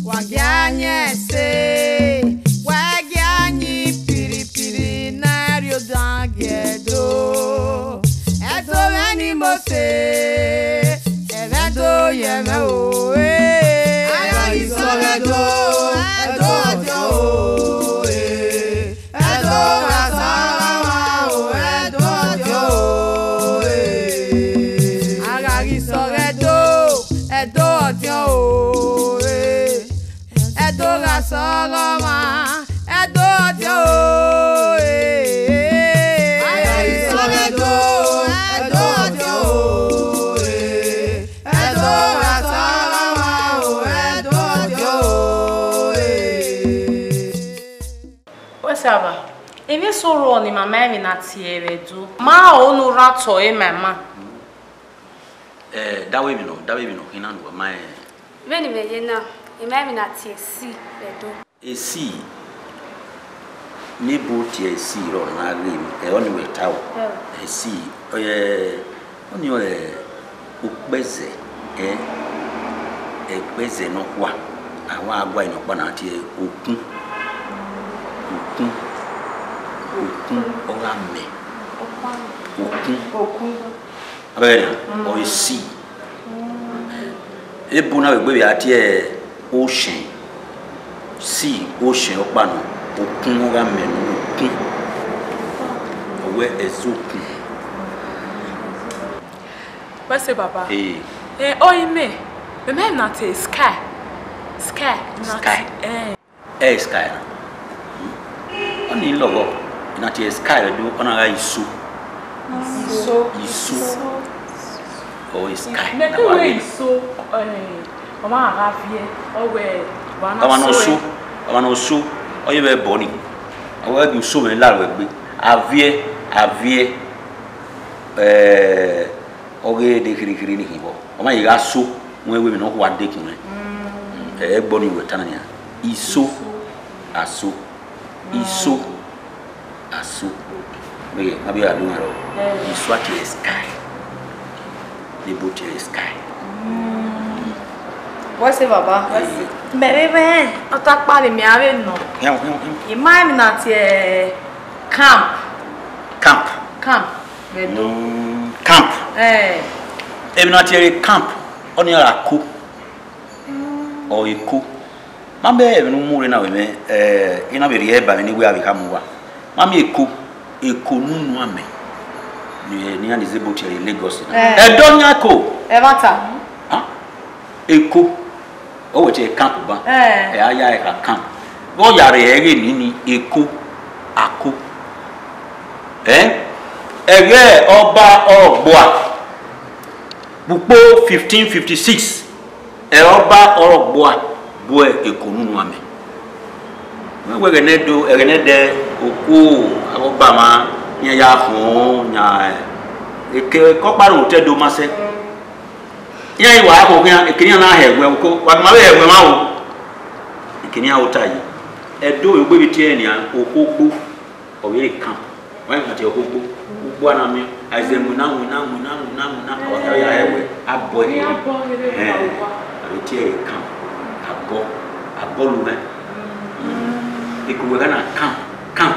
wa gie a yin ise, wa gie a yin piripiri ne a rhie odan gie Ẹdo. Ẹdo mwẹ ni Mose, ẹmwẹ Ẹdo ye mwẹ o, eh. A gha ghi sọrọ Ẹdo, Ẹdo ọdiọn o, eh. Ẹdo gha sọrọ ọmwa o, Ẹdo ọdiọn o, eh. A gha ghi sọrọ Ẹdo, Ẹdo ọdiọn Sọghọmwa, Ẹdo ọdiọn o, eh, eh, eh. Sọghọmwa, Ẹdo, Ẹdo ọdiọn o, eh, Ẹdo ra sọghọmwa o, Ẹdo ọdiọn o, eh. Wẹ sẹ aba, emwi eso rrọọ ne ima ma emwi na tie vbe Ẹdo. Ma ho ne u rhan otọ ẹre ma ima. Eh, da wẹ emwi nọ, da wẹ emwi nọ khin na ne uwa ma rẹn. Vbene imẹ ye na, I ma emwi na tie esi vbe Ẹdo. Esi, ne ebo tie esi rọ na ghe, ẹ, ọni wẹ ta o. Ẹ. Esi, ẹ, ọni ọre ukpẹzẹ, ẹ, ẹkpẹzẹ nọkhua, a wa gua inọkpa na tie okun, okun, okun, ọ gha mẹ, okun. Okun. Abẹ na, ọ esi. Ebo na vbe egbe vbe a tie ocean. Sea, ocean ọkpa nọ, okun ọ gha mẹ nọ, okun. Ọ wẹ ẹzọ okun. Wẹ sẹ baba. Ee. Eh, ọ i mẹ, mẹ ma emwi na tie sky. Sky. Sky. Eh. Ẹ sky na. Ọni lọghọ, I na tie sky vbe Ẹdo, ọ na gha iso. Iso. Iso. Or sky. Mẹ na ke wa wẹ ghe. Iso, eh, ọ ma gha viẹ, ọ wẹ, wa na ọmwa ne ọ so, ọmwa ne ọ so, ọ ye vbe ẹbọ ni. Ọ wẹ ghi uso mwẹ la ruẹ egbe. Aviẹ, aviẹ, eh, ọ ghe de khirikhiri ni hin vbọ. Ọ ma ye gha so, wẹ wẹ emwi ne ọ khua dekun nẹ. Ẹ, ẹgbọ ni wẹ ta na nian. Iso, aso. Iso, aso. Mẹ, ma bi gha do mwẹ rọ. Iso a tie sky. Ne ebo tie sky. Wẹ sẹ baba. Mẹ vbe mwẹ ọta kpa vbe mẹ a vbe nọ. Hian, hian, hian. I ma emwi na tie camp. Camp. Camp. Vbe Ẹdo. Mm, camp. Eh. Emwi na tie camp, ọni a ra ko. Ọ eko. Ma miẹn ẹmwẹ ne u mu rre na vbe mwẹ, eh, I na vbe rhie ẹre ba mwẹ ne I wẹ a vbe kha mu uwa. Ma miẹn eko, eko ne unu amẹ. Ni, ne iran ni zẹ ebo tie ẹre Lagos na. Eh. Ẹdo yan eko. Ẹmwata. Ha? Eko. Ọ wẹ tie camp ba. Eh. Ẹ a ya ẹre kha camp. Vbe ọ ya rre ẹghẹ nini eko, ako. Eh? Ẹghẹ ọba ọgbua. Vbe ukpo fifteen fifty-six, ẹ ọba ọrọgbua bu eko ne unu amẹ. Wẹ wẹ ẹghẹ ne Ẹdo, ẹghẹ ne Ẹdo, okuo, avbe ọba mwa, iran ya khọn, yan, eke, eke ọkpa rre otọ Ẹdo ma sẹ. Iran i wa khọn khian, eke ne iran na hẹ ẹwẹ, oko, wa ghi ma vbe hẹ ẹwẹ mwa o. Eke ne iran ru ta yi. Ẹdo, egbe vbe tie ẹre nian, okhuo gbo. Ọ vbe rre camp, wa gha tie ọkhọ ugbo, ugbo a na miẹn, a i zẹ winna, winna, winna, winna, winna, a wa kha ya ẹwẹ, a bọ ẹre. Ẹn, a vbe tie ẹre camp, a bọ, a bọ lu mwẹ. Eke uwẹ gha na camp, camp,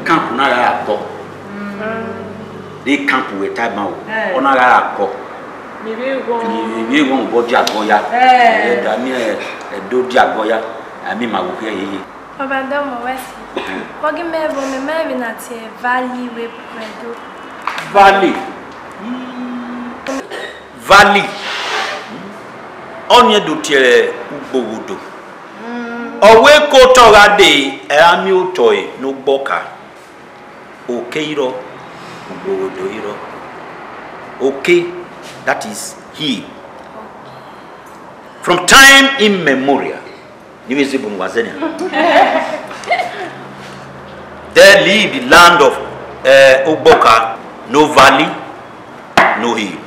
camp na gha ra bọ. De camp wẹ ta ban o, ọ na gha ra bọ. Ni vbe ghọn obọ dia gọ ya. Ẹ da miẹn Ẹdo dia gọ ya, a miẹn ima vbe okhiẹ yeye. Baba dọmọ wẹ si. Wa gi mẹ ẹvbo, mẹ ma emwi na tie valley vbe Ẹdo. Valley. Valley. Ọni do tie ugboghodo. Ọ wẹ ke otọ gha dee, ẹ ra miẹn otọ ẹre ne ugbọka. Oke i rrọọ, ugboghodo i rrọọ. Oke, that is hill. From time immemorial, ni vbe zẹ ebo ne uwa zẹ nian. They live the land of, eh, Ugboka, no valley, no hill.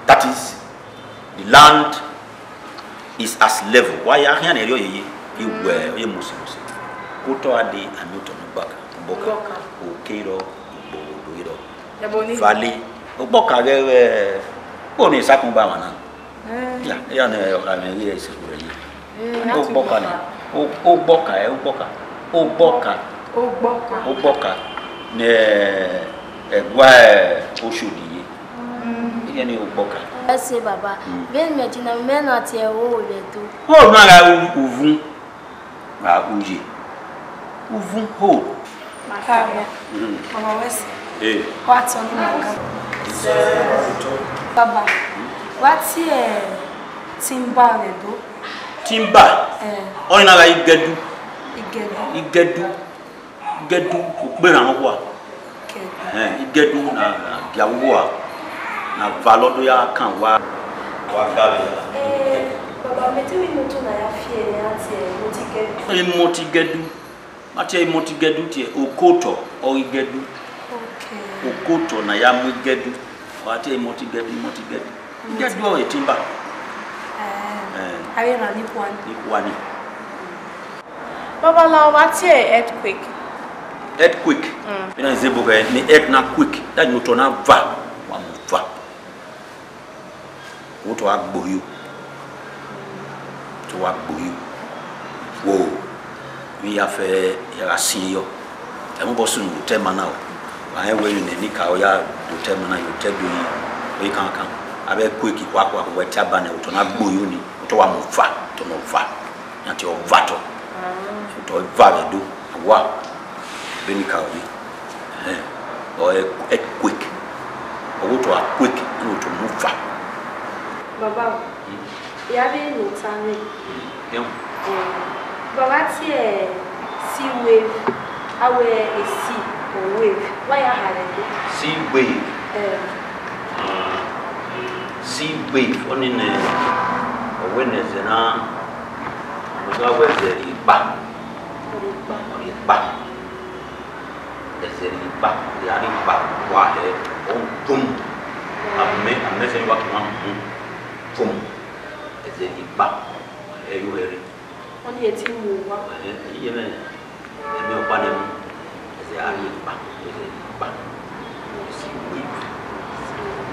That is, the land is as level. Wa ya khian ne erriọ yeye, I wẹ, ọ ye mose mose. Ke otọ gha dee, a miẹn otọ ne Ugboka, Ugboka. Ugboka. Oke i rrọọ, ugboghodo i rrọọ. Valley, Ugboka ghẹ, ghẹ, kpo ne Esakunba mwa na. Eh. Ya, ya ne ọ kha mwẹ ghi ẹse kure ye. Eh. Ugboka ni. U-, Ugboka, eh, Ugboka. Ugboka. Ugboka. Ugboka. Ne ẹgua, eh, Oshodi ye. Mm. Iye ni Ugboka. Ẹ sẹ baba. Mm. Vbene imẹ jina, mẹ na tie ẹre vbe Ẹdo. Ho na gha u-, uvun. Gha uye. Uvun ho. Maka ya. Mm. Ọmọ wẹ sẹ. Eh. Wa tọ ni maka. Baba, wa tie timber vbe Ẹdo. Timber. Ọnii na gha igẹdu. Igẹdu. Igẹdu. Igẹdu, ukperhan ne ọ khua. Ẹhẹn, igẹdu na, na gia vbe uwa, na va lọ do ya kan wa, wa ga vbe. Eh, baba, mẹ te wẹ imoto na ya fi ẹre, a tie imoto igẹdu. Imoto igẹdu, ma tie imoto igẹdu tie, okotọ ọghe igẹdu. Okay. Okotọ na ya mu igẹdu, ọ gha tie imoto igẹdu, imoto igẹdu. Igẹdu ọghe timba. Eh, eh, avbe erhan ni khuan. Ni khuan ni. Babalao, wa tie earthquake. Earthquake. Mm. Vbene a zẹ ebo khẹ ne earth na quake, that mean otọ na va, wa mu va. Otọ wa gbe oyo. Otọ wa gbe oyo. Wo, vbe ya fẹ ya gha siẹn yọ. Ẹmwẹ obọ sunu otọ ma na o. Wa rẹn wẹ emwi ne nika ọ ya do otọ ma na, ye otọ do yi, ọ yi kankan. Avbe earthquake khuakhua, wẹ tie aba nẹ, otọ na gbe oyo ni, otọ wa mu va, otọ nọ va. Iran tie ọva tọ. Otọ eva vbe do, wa, vbene I ka ru. Ẹhẹn, ọ earthquake. Ọ ghe otọ a quake, iran otọ mu fa. Baba, ya vbe ne u ta mwẹ. Ẹhẹn. Eh, baba tie sea wave, a wẹ e sea or wave, wa ya hare do. Sea wave. Eh. Ah, sea wave, ọnii nẹ, ọ wẹ ne ẹzẹ na, ọ gha wẹ ẹzẹ rhie kpa. Rhie kpa. Rhie kpa. Ẹzẹ rhie kpa, ya rhie kpa, wa hẹ, ọ dum. Amẹ, amẹ sẹ wa tuma mu, dum. Ẹzẹ rhie kpa, ẹ yo hẹ rre. Ọnii ẹ ti mu owa. Ẹhẹn, iye mẹ, ẹmẹ ọkpa nẹ mu, ẹzẹ a rhie kpa, ẹzẹ rhie kpa.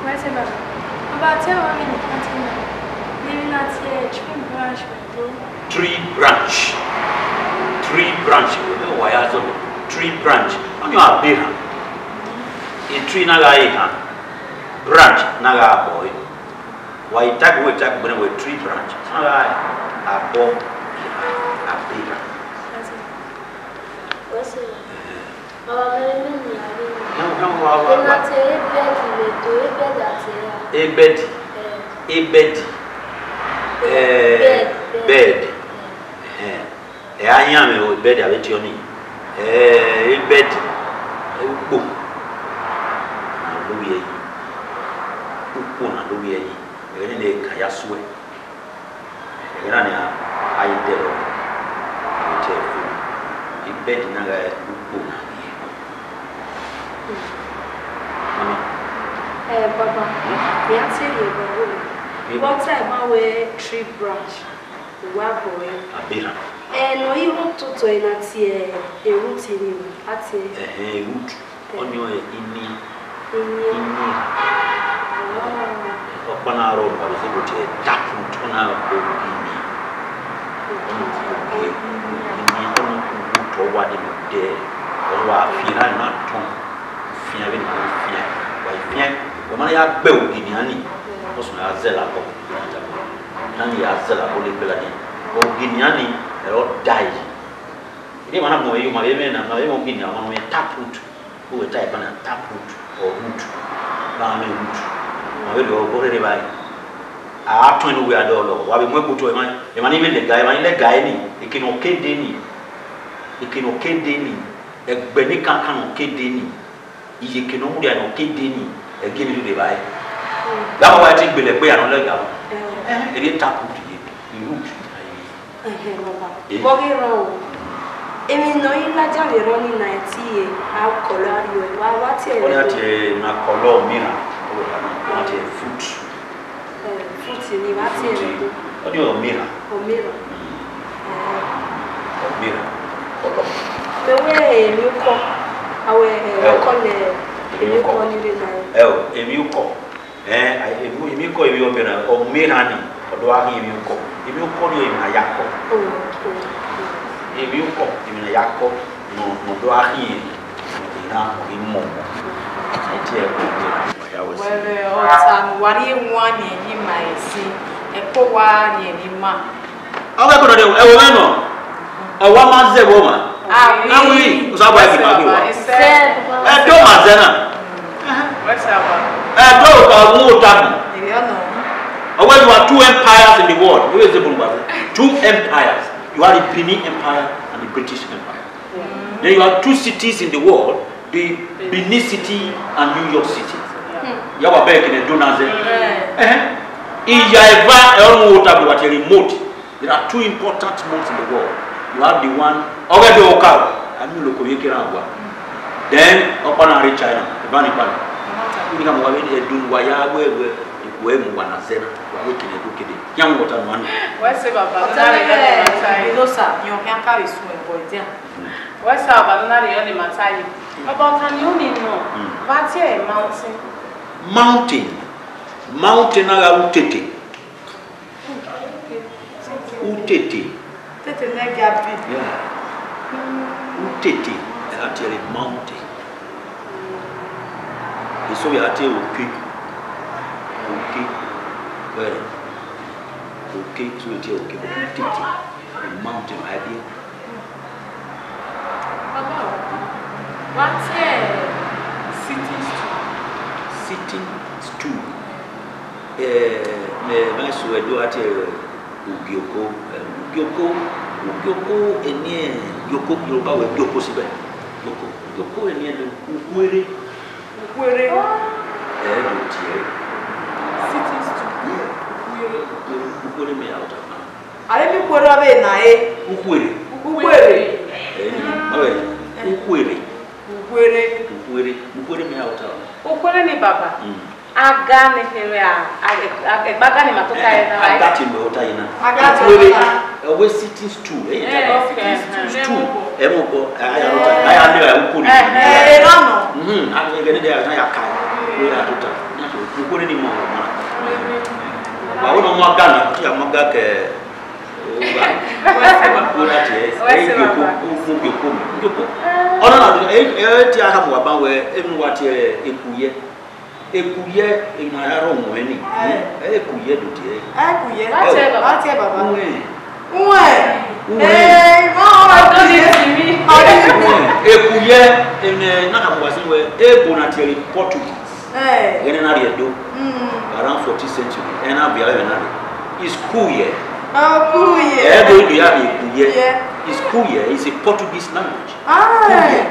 Wẹ sẹ ba, ọba te wa mi nìkan ti nọ, ne emwi na tie tree branch wẹ do. Tree branch. Tree branch, wẹ wa ya zọ, tree branch. Ọnii ọ abe erhan. E tree na gha re erhan, branch na gha abọ ẹre. Wa i type, wẹ type gbẹnẹ wẹ tree branch. Na gha abọ, abe erhan. Wẹ sẹ ba. Baba, mẹ vbe miẹn aro. Rhan, rhan, wa, wa, wa. Ena tie ebẹdi vbe do, ebẹdi a tie ra? Ebẹdi. Eh. Ebẹdi. Eh, bed, bed. Bed. Eh. Eh. Ẹ a yan mwẹ ebẹdi avbe tie ọnii. Eh, ebẹdi. Eh, ukpo. Na lovbiẹ yi. Ukpo na lovbiẹ yi. Ẹghẹ nene ka ya suẹ. Ẹghẹ na nian, a ye dẹrọ, a ye tie ẹre fo. Ebẹdi na gha re ukpo na rhie. Mama. Eh, baba, hmm? Mẹ a te rhie ẹbọ vbe. Vbe ta ima wẹ tree branch, uwa bọ ẹre. Abe erhan. Eh, ne ọ i ru ototọ, ena tie root ni, a tie. Ẹhẹn, root. Ọnii ọre ini, ini. Ini. Ọkpa na rrọọ ne uwa vbe zẹ ebo tie taproot, ọ na rre ogi ini. Ọnii ogi ini, ọnii otọ wa ni mu dẹ, ọ wa fi erhan na tọn, fian vbene a fian, wa fian, wa ma ya gbe ogi nian ni, ọ sunu ya zẹ labọ, iran ya zẹ labọ ne ikpella ni, ogi nian ni, ẹre ọ da yi. Ide ma na mu ẹre yo, ma vbe mwẹ na, ma vbe mwẹ ogi nian, ma mwẹ taproot. Uwẹ ta ẹban na taproot or root, ne a mwẹ root, ma vbe rhie ọgọ rre evbare. A tọn ẹn ne uwẹ a dọlọ, wa vbe mu ẹkpo otọ, emwa, emwa ni vbe lẹga, emwa ni lẹga ẹre ni, eke ne ọ ke dee ni, eke ne ọ ke dee ni, ẹgbẹ ne kankan ne ọ ke dee ni, iyeke ne ọ mudia ne ọ ke dee ni, ẹgie ni rhirhi evbare. Gha ma wa te gbele ẹgbẹ ya ne ọ lẹga, erriọ taproot ye, root. Ẹhẹn, baba. Eh. Vbe ọ ghi rrọọ o? Emwi ne ọ i ladian vbe erhan ọnii na, ẹ tie a kọlọ arriọ, wa, wa tie ẹre. Ọ na tie na kọlọ mirror, ọ wẹ na, ọ na tie fruit. Eh, fruit ni, wa tie ẹre. Fruit. Ọ di ọ mirror. Ọ mirror. Mm. Eh. Ọ mirror, kọlọ. Vbe wẹ emwiokọ, a wẹ, eh, ẹ o, wa kọlọ emwiokọ. Emwiokọ ni rre na. Ẹ o, emwiokọ. Ẹn, a, emi, emwiokọ, emwi ọmọ erhan, ọmọ erhan ni, ọ do gha khin emwiokọ. Emwiokọ ni emwi ne a ya kọ. Oh, oh, oh. Emwiokọ, emwi ne a ya kọ, nọ, nọ do gha khin erhan, ọ ghi mọ ọmọ. Ẹdẹ ẹre. Wẹẹ, ọta ne uwa rhie wan ni emwi ma esi, ẹko wa ni emwi ma. Ọ ghe ẹko nọ dee, ẹvbo mwẹ nọ, ọ wa ma zẹ vbe ọmwa. Awi. Awi, Osanobua ghi ma gbe uwa. Ẹdẹ ọ ma zẹ na. Ẹdẹ ọ ka wu ota bi. Ọ wẹ, you are two empires in the world. Wẹ zẹ bun gba zẹ. Two empires. You have the Benin Empire and the British Empire. Then you have two cities in the world, the Benin City and New York City. Ya wa bẹghe kene Ẹdo na zẹ. Ẹhẹn. Iya eva ẹ ọre u ta bu wa tie remote. There are two important months in the world. You have the one, ọghe Ẹdo Okaro, a miẹn oloko ye kere agua. Then, ọkpa na rre China, eva ni kpa na. Ini ka mu wa vbe Ẹdo ne uwa ya wẹ, wẹ, wẹ mu wa na zẹ na, wa wẹ kene Ẹdo kede. Iran wẹ ọta nọ anu. Wẹ sẹ baba, ọta ne ẹ ma ta yi. Ẹdo sa, yan khian ka vbe suẹn bọ dia. Wẹ sẹ baba, ne a rhie ọnii ma ta yi. Ọba ọta ni ọnii nọ, vbe a tie ẹre mountain? Mountain. Mountain na gha ru tete. Utete. Tete ne gia bi. Yeah. Utete, ẹre a tie ẹre mountain. Eso vbe a tie ẹre oke. Oke. Wẹrẹ. Oke, so e tie ẹre oke, but utete. Mountain, I did. Baba, wa tie sitting stool. Sitting stool. Eh, mẹ ma sẹ Ẹdo a tie ugioko, eh, ugioko, ugioko, eni ugioko, Yoruba wẹ ugioko sibẹ. Ugioko, ugioko eni ẹdo, ukhuere. Ukhuere. Eh, do tie. Sitting stool. Yeah. Ukhuere. Ukhuere, ukhuere mẹ ya ọta. Avbe emi ukhuere ọ vbe na re? Ukhuere. Ukhuere. Eh, ọ vbe ukhuere. Ukhuere. Ukhuere. Ukhuere mẹ ya ọta. Ukhuere ni baba. Mm. Aga ne kherhe a, a, a, ẹgba aga ni ma tota ye na. Aga te mẹ ọta ye na. Aga te ukhuere, ọta. Eh, wẹ sitting stool, eh, eh, okay, sitting stool. Ẹ mọ bọ, a ya ọta, a ya lẹ uko ni. Eh, eh, eh, no, no. Mhm, a ghe ne de a ya ka. Wẹ ya tota. Ukhuere ni mọ ọmọ. Wa wo no mọ aga na, ti a mọ aga ke. Ọna na, e, e, ti a kha mu wa ban wẹ, enu wa tie eku ye. Eku ye, emwi ne a ya rhọ muẹn ni. Eh. Eku ye do tie. Eku ye. Vbe a tie baba? Uwẹn. Uwẹn. Uwẹn. Eh, ma ọ, eku ye. Uwẹn. Eku ye, emwi ne a kha mu wa sẹ wẹ, ebo na tie Portuguese. Eh. Ẹghẹ ne a na rhie Ẹdo, mm, around fourteenth century, ẹna viọ ẹmwẹ na rre. Is cool ye. Oh, cool ye. Ẹ do do ya rhie cool ye. Yeah. Is cool ye. It's a Portuguese language. Ah. Cool ye.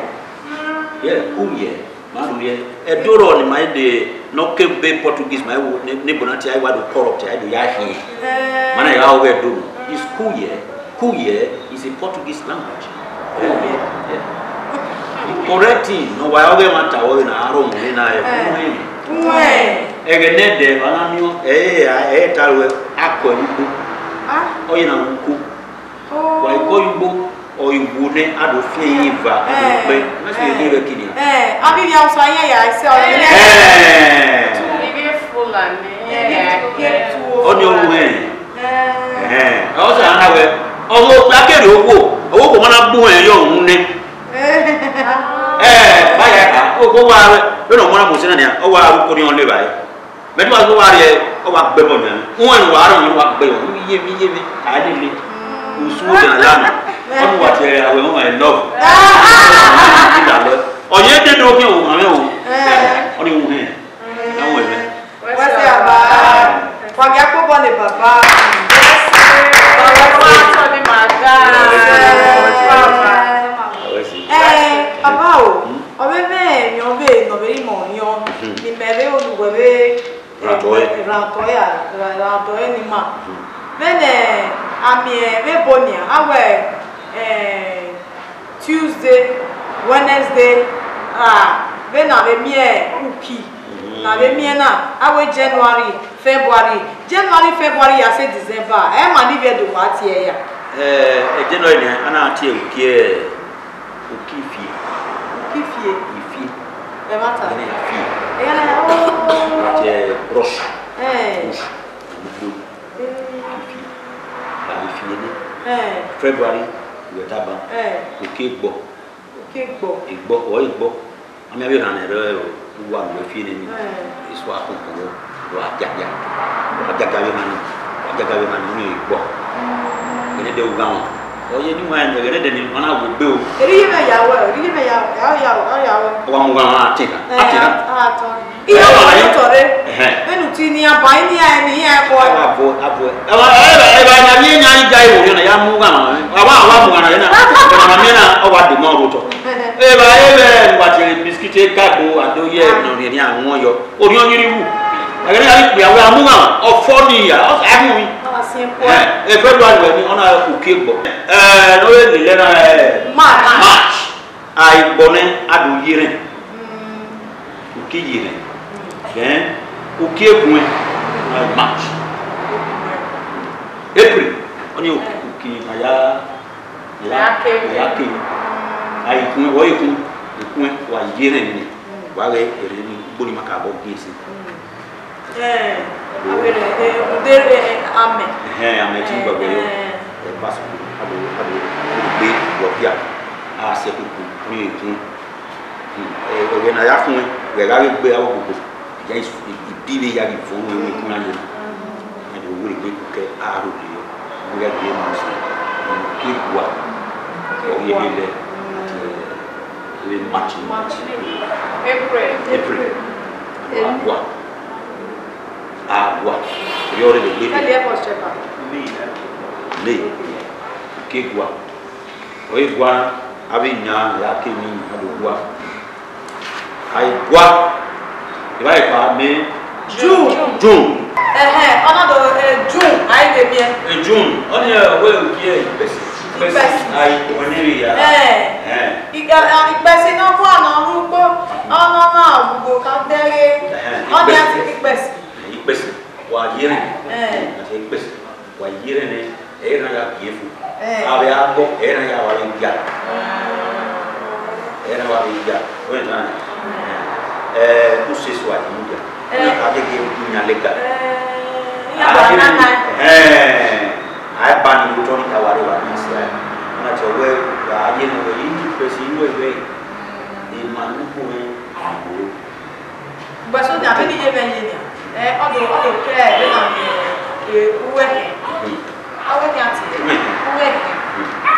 Yeah, cool ye. Ma do ye. Ẹdo rọ ni ma de, ne ọ ke be Portuguese ma wo ne, ne ebo na tie, a wa do corrupt, a do ya hin. Eh. Ma na ya ọghe Ẹdo. Is cool ye. Cool ye is a Portuguese language. Cool ye. Yeah. Correct thing, ne ọ wa ọghe ẹmwata ọre na aro mu na ẹ. Eh. Cool ye. Uwẹn. Ẹghẹ ne ẹdẹ, wa na miẹn, ẹ, ẹ, ẹ ta ruẹ, akọ ẹre ugbo. Ah. Ọ ye na ru uko. Oh. Wa ikọ ye ugbo, ọ i wu nẹ, a do fian ẹre eva, a do kpẹ. Eh. Ma sẹ ẹre vbe kini. Eh, avbe ivbi Hausa yan ya ẹsẹ ọre. Eh. Ivbi Fulani. Ivbi tu. Ọ ni ọ ru ẹn. Eh. Eh, ọ sẹ na wẹ, ọmọ okpia kere owọ, owọ kò ma na gbu ẹn yọ òun nẹ. Eh. Eh, vba ya ka, o ko wa rẹ, vbene ọ ma na mu sẹ na nia, ọ wa ru kori ọ le vba ye. Mẹ ti wa ko wa rhie, ọ wa gbe ẹbọ yan. Uwẹn ne wa rọ, wa gbe ẹbọ, iye mi, iye mi, a lele. Mm. Usu de na la mi. Ọ ni wa tie ẹre, awẹ ọmọ ẹ love. Ah. Ọ ye dede oke o, amẹ o. Eh. Ọ ni wu hẹn. Ẹ wẹ mẹ. Wẹ sẹ baba. Wa gie akpobọ ne baba. Wẹ sẹ baba. Wẹ sẹ baba. Ẹ, baba o, ọ vbe mwẹ emwi ọvbehe ne ọ vbe re imẹ ọyọn, ne imẹ vbe ru ne uwẹ vbe rhan otọ ẹre. Rhan otọ ẹre, ra-, rhan otọ ẹre ne ima. Vbene a miẹn vbe ebo nian, a wẹ, eh, Tuesday, Wednesday, ra vbene a vbe miẹn uki, ne a vbe miẹn na, a wẹ January, February, January, February ya sẹ December, ẹ ma ne ivbi Ẹdo wa tie ya. Eh, eh, January nian, a na tie uki, eh, uki ifie. Uki ifie? Ifie. Ẹmwata? Ẹmwata ifie. Ẹmwata, oh. A tie brush. Eh. Brush. Ugbo. Eh. Ifie. Ba ifie nẹ. Eh. February, wẹ taba. Eh. Uki egbọ. Uki egbọ. Egbọ, ọ egbọ. Ami avbe erhan ne rre uwa ne uwẹ fi nene, eh, esu akhunkun ro, do a giagia, do a giagia vbe emwa ni, do a giagia vbe emwa ni, ọni egbọ. Ẹghẹ ne ẹdẹ ugha wọn. Ọ ye ne uwa ẹghẹ ne ẹdẹ ni, ọ na wẹ egbe o. Erriọ mwẹ ya wẹ, erriọ mwẹ ya, ya, ya, ya, ya wẹ. Ọ wa mu ugha wọn, a te na, eh, a te na. A, a tọn. Iye ọmọ rẹ tọ rre. Ẹhẹn. Vbene u ti ni a ba, ini a ni a kọ. A wa vọ, a vọ. Ẹ wa, ẹ, ẹ, ẹ ba na ni nya ni ga iwo ni, ọ na ya mu ugha wọn. A wa de mọ rotọ. Eva eve wa tie biskit eka do ado ye nọ rhiẹnrhiẹn awọnyọ. Orhiọn yiri wu. Ẹghẹ ne a ghi kpia wẹ a mu ghan, ọ fọ ni ya, ọ sa mu wi. Ọ wa siẹn kua. Ẹ, e February wẹ ni, ọ na uki egbọ. Ẹ, ne ọ vbe lele na, ẹ, March. March. A i gbọ nẹ, a do ye rẹn. Uki ye rẹn. Then, uki eguẹn, na March. April, ọni uki, uki na ya, ya, ya ke. A i kun, wẹ i kun, i kun, wa ye rẹn ni, wa ghẹ erẹn ni, ugbo ni ma ka bọ gbin ẹse. Ẹ, avbe rẹ, ẹ, ude rẹ, ẹ, amẹ. Ẹhẹn, amẹ ti gbọgbọ yọ. Ẹ, ẹ, ba sọ, a do, a do gbe wọ bia, a sẹ kuku, ọni i kun. Hmm, ẹ, ẹghẹ ne a ya kun, ghẹ gha ghe gbe aro gbogbo, ya i, i, ibi vbe ya ghi vọn wẹ wẹ kun na ye. A do wẹ egbe ku kẹ aro rre, wẹ ya ghi ma sẹ, ke gua, ọ ye lele, ati, ẹ, vbe March. March. April. April. Agua. Agua. Yọ rre egbe. Tell your boss, check am. May. May. Ke gua. Ọ i gua, avbe iyan ya ke ni a do gua. A i gua, evba kpa mẹ June. June. Ẹhẹn, ọ na do, eh, June, a i vbe miẹn. Eh, June, ọni ẹ wẹ uki ẹ ikpẹsi. Ikpẹsi. A i kpọnmwẹ ne erha ya. Ẹhẹn. Ẹhẹn. Ikpẹsi ne ọ gua ne ọ rre ugbo, ọ na na ugbo ka dẹghe. Ẹhẹn, ọni a ikpẹsi. Ti ikpẹsi. Ikpẹsi. Wa ye rẹn. Ẹhẹn. A ti ikpẹsi. Wa ye rẹn nẹ, ẹ i na ya gie fo. Ẹ. Avbe agbọ, ẹ i na ya wa vbe gia. Ẹ i na wa vbe gia. Wẹ na, ẹ, u sẹ eso a yi mu gia. Ẹ. Na ka gege u yan lega. Ẹ, iran ba nana. Ẹ, a ba ni otọ ni ka wa re wa ni se a. Na te wẹ, a ye ne wẹ, i ni pesi wẹ wẹ. E ma nu ko wẹ, a wo. Ugbẹn so nian, vbene I ye mwẹ ye nian, ẹ, ọ do, ọ do ke ẹre na miẹn, ẹ, uwu ẹkẹn. Uwu ẹkẹn a tie ẹre? Uwu ẹkẹn.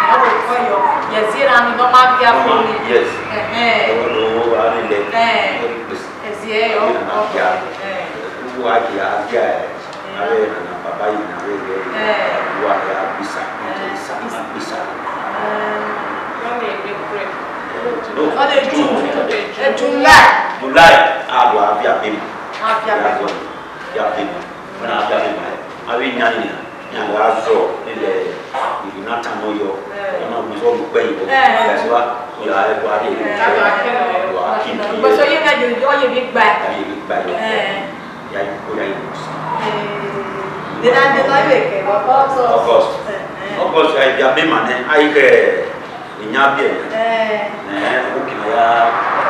Ẹ, ọ do kọ yọ, ye zie ra ni, ne ọ ma gie fo ni. Yes. Ẹhẹn. Ọ do wa ni lẹ. Ẹ. Ọ do kpesi. Ẹ zie yọ. Ọ do na gia. Ẹ. Uwu a gia, a gia, ẹ. Avbe nana baba yi na vbe rre, eh, wa ya gbisa, eh, gbisa, gbisa. Eh, no, no, June. Eh, July. July, a do avia bema. Avia bema. Avia bema. Wẹ na avia bema, eh, avbe iyan ni na, iran gha zọ, nile, ibi na tan nọ yọ, eh, ọna ọgbẹn sọ ọgbẹn yi bọ, eh, eh, ẹsẹ wa, ya, eh, wa de, eh, wa kinu, eh, wa kinu, eh, gbẹsọ ye na yo, ọ ye bi gba. A ye bi gba yọ. Eh. Ya i ko ya i ko si. Eh, de na, de na vbe kẹ, August. August. Eh, eh. August, a i bia bema nẹ, a i khẹ iyan biẹ. Eh. Eh, o kina ya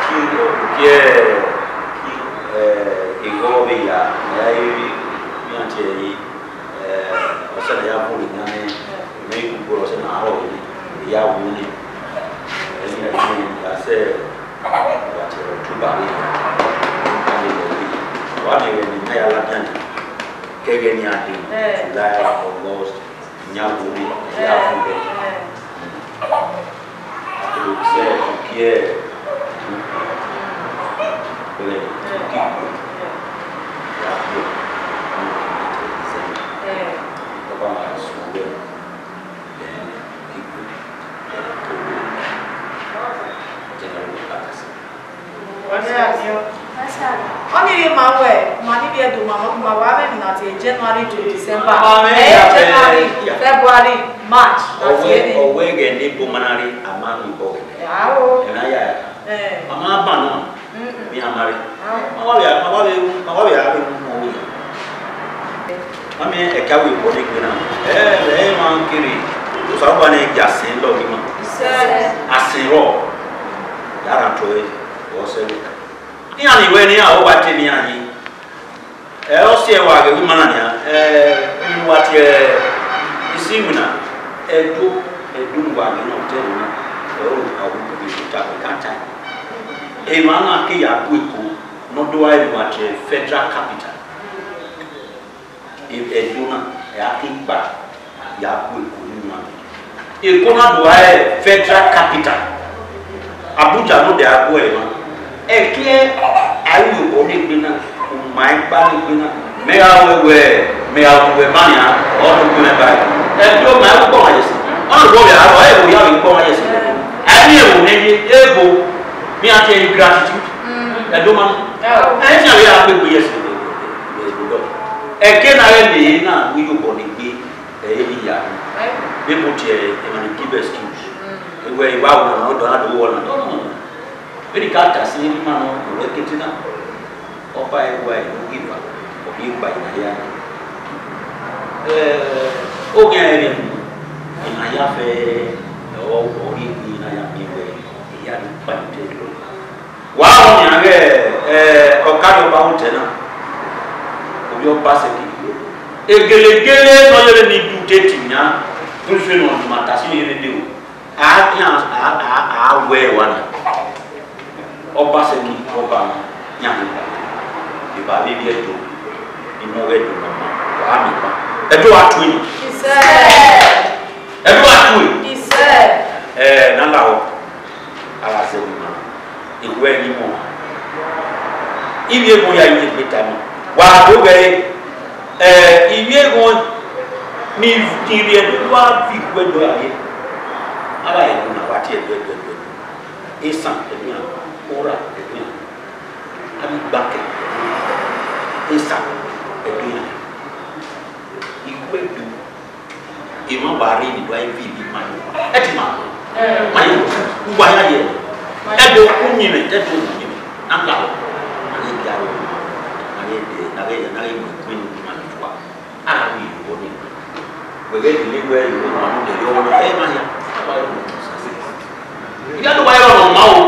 ki, o ki, eh, ki, eh, igho vbe ya, ya i, iran tie yi, eh, ọsẹ na ya bu iyan nẹ, mẹ i ku gbe ọsẹ na rọ yi, ya wu ni. Ẹni a i ya sẹ, Wa tie Ọktoba vbe, wa miẹn ẹghẹ ne iran ya ladian, ke ẹghẹ ne iran dee, eh, July, August, iran vbe orre, iran vbe orre. Eh. Agbẹnẹ sẹ uki ẹre, wẹrẹ uki ikun, iran vbe orre, December. Eh. Ọba ma sunu wẹ, then uki ikun, then uki orre. General Workers. Ọni rhie ma wẹ, ma ni vbe Ẹdo, ma, ma wa mwẹ emwi na tie January to December. Amen. Eh, January, yeah. February, March, na ọwẹ, tie ni. Ọwẹ ẹghẹ ne ebo ma na rre, a ma rhie obọ ẹghẹ. Ao. Ẹ na ya, eh, ma ma ban nọ, mm-mm, mi a ma rre. Ao. Ma wa vbe, ma wa vbe, ma wa vbe a vbe mu ọmọ wẹ. Mami, ẹka wẹ obọ ne egbe na. Ẹ, ẹ ma kere, Osanobua ne ya sẹ lọ ni ma. Sẹ. A sẹ rọ. Ya ra tọ ẹ, ọ sẹ rọ. Iran ni wẹ ne iran ọ wa te ne iran yi. Ẹ, ọ si ẹre wa ghẹ wẹ ima na nian. Ẹ, wa tie isi iwinna. Ẹdo, Ẹdo ne uwa ghi nọ te ẹre na. Ẹ, ọ ru ka wu kugbe ta, ka ta. Emwa na ke ya gu Eko, ne ọ do wa re wa tie Federal Capital. Ẹdo na, ẹ a ke gba ya gu Eko ni wan. Eko na do wa re Federal Capital. Abuja ne ọ dia gu ẹre na. Ẹki ẹre, a i rhie obọ ne egbe na, u ma i gba ne egbe na. Mẹ gha wẹ wẹ, mẹ gha gu ẹmwẹ nian, ọ do gu mwẹ ba ẹre. Ẹdo ma i ru ukpọn mwa yẹse. Ọ na obọ vbe a rrọọ, ẹ i ru ya vbe ukpọn mwa yẹse. A i Ẹkẹ na ghẹ miẹn ehe na, wẹ iyobọ ne egbe, ẹ i re ya. Vbene ebo tie emwa ni give excuse. Wẹ, I wa wẹ ọmwa ọdọ na do wẹ ọna, no, no, no. Vbene I ka ta sẹ emwi ma nọ, wẹ kete na. Ọba ẹwae ne ọ ghi eva, ọ ghi gba emwa hia. Eh, oghian ẹre mu, emwa hia fẹ, ọ, ọ ghi gbe emwa hia miẹn wẹ, ehia ni kpa ẹdẹ lọ. Wa rọ nian ghẹ, eh, ọkariọba otọ na, ovbi Ọbasẹki. Egelegele ne ọ yevbe ni du te tian, rhunmwuda ne ọ ma ta sin yevbe dee o. A khian, a, a, a wẹ wa na. Ọbasẹki, ọba na, yan eba vbe ivbi Ẹdo, imẹ ọghe Ẹdo ne ọ ma, wa miẹn ọkpa. Ẹdo a tue. Isẹ. Ẹdo a tue. Isẹ. Ẹ, ne a lahọ, a gha zẹ vbe ima, ekhue ẹrinmwọ. Ivbi eghọn ya ye egbe tama. Wa do ghe, ẹ, ivbi eghọn ni, ni rhie ne uwa viọ ikhuẹ do ra ye. A gha ye gu na wa tie ẹdẹ, ẹdẹ, ẹdẹ, ẹdẹ. Esan, ẹdẹ iran. Ora, ẹdẹ iran. A ghi gba kẹ. Esan, ẹdẹ iran. Ikhuẹ do. Emwa wa rre ni do a ye viọ ivbi ima ye. Ẹ ti ma. Ma ye, uwa ya ye. Ẹdo uyinmwẹ, ẹdo uyinmwẹ. Na gha, na ghi gia ro. Na ghi de, na ghi ya, na ghi mu ẹkun inu ima ni fua. A ghi ru obọ nii. Wẹ ghẹ dele wẹ iro ma mu de ye ọmwa na, ẹ ma ya. A wa ru obọ. Iran do wa rọ nọ ma o.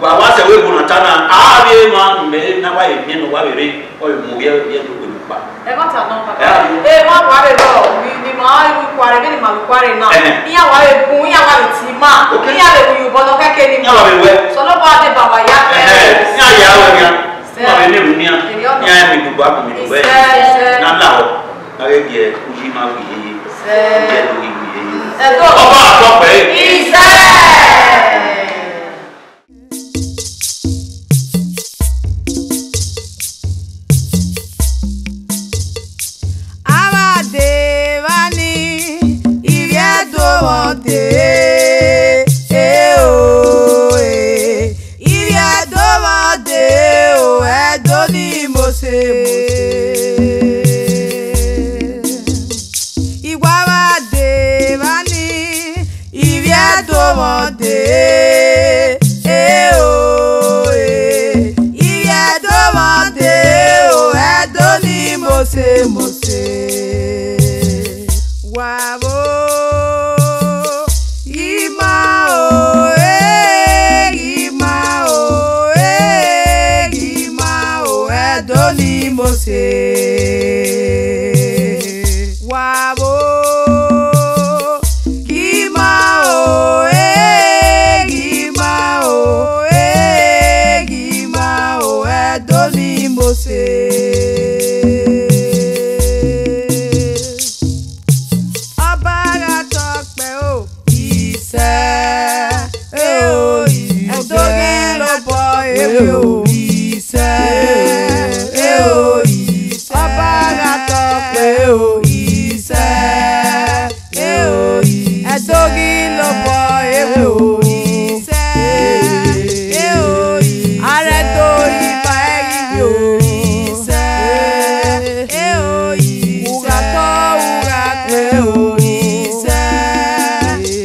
Wa wa sẹ wẹ ebo na ta na, a vbe emwa mẹ na wa ye miẹn ne ọ wa vbe rre, ọ vbe mu ovbi ẹvbo do wẹ mu kpa. Ẹmwata nọ, papa. Ẹ, a vbe. Emwa wa vbe rọ, ni, ni ma ru ikuare, vbene ima ru ikuare na. Ẹhẹn. Iran wa vbe bun, iran wa vbe tie ima. Ok. Iran vbe ru obọ ne ọ khẹke ni. Iran wa vbe wẹ. Sọlọ wa deba wa ya. Ẹhẹn. Iran ya wẹ nian. Sẹ. Iran vbe ne ru nian. Eri ọna. Iran vbe do ba kun mi do wẹ. Isẹ, isẹ. Na la o. Gha ghẹ gie uyi ma wi yeye. Sẹ. Gie do ghi wi yeye. Ẹdo. Ọba atọ pẹ. Isẹ. Avbe adevba ni, ivbi Ẹdo vbe ọdee, e o, e. Ivbi Ẹdo vbe ọdee o, Ẹdo ni mose mose. Iwa vbe adevba ni, ivbi Ẹdo vbe ọdee, e o, e. Ivbi Ẹdo vbe ọdee o, Ẹdo ni mose mose. Wa vbo, ghi ma o, e, ghi ma o, e, ghi ma o, Ẹdo ni mose. Wa vbo, ghi ma o, e, ghi ma o, e, ghi ma o, Ẹdo ni mose. Ọba gha tọ kpẹ o. Isẹ, e o, isẹ. Ẹdo ghi lobọ, e o, isẹ, e o, isẹ. Ọba gha tọ kpẹ o, isẹ, e o, isẹ. Ẹdo ghi lobọ, e o, isẹ, e o, isẹ. Arẹdo iba ẹghi o, isẹ, e o, isẹ. Ugha tọ, ugha kpẹ o, isẹ,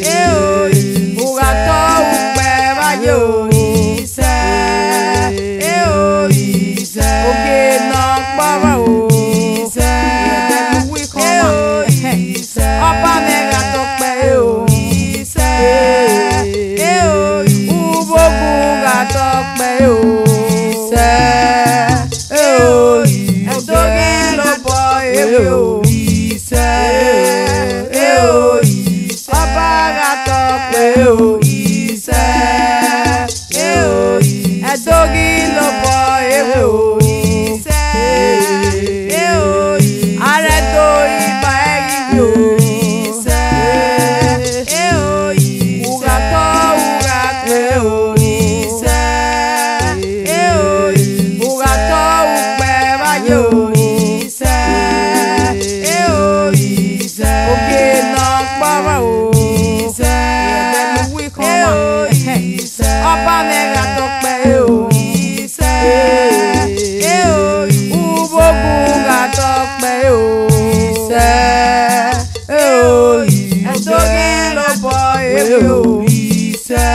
e o, isẹ. Ugha tọ, ukpẹ vba ye o, isẹ, e o, isẹ. Ogie ne ọ kpọvọ o, isẹ, e o, isẹ. Ọba mwẹ gha tọ kpẹ o, isẹ. Isẹ,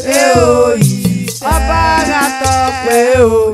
e o, isẹ. Ọba gha tọ kpẹ o.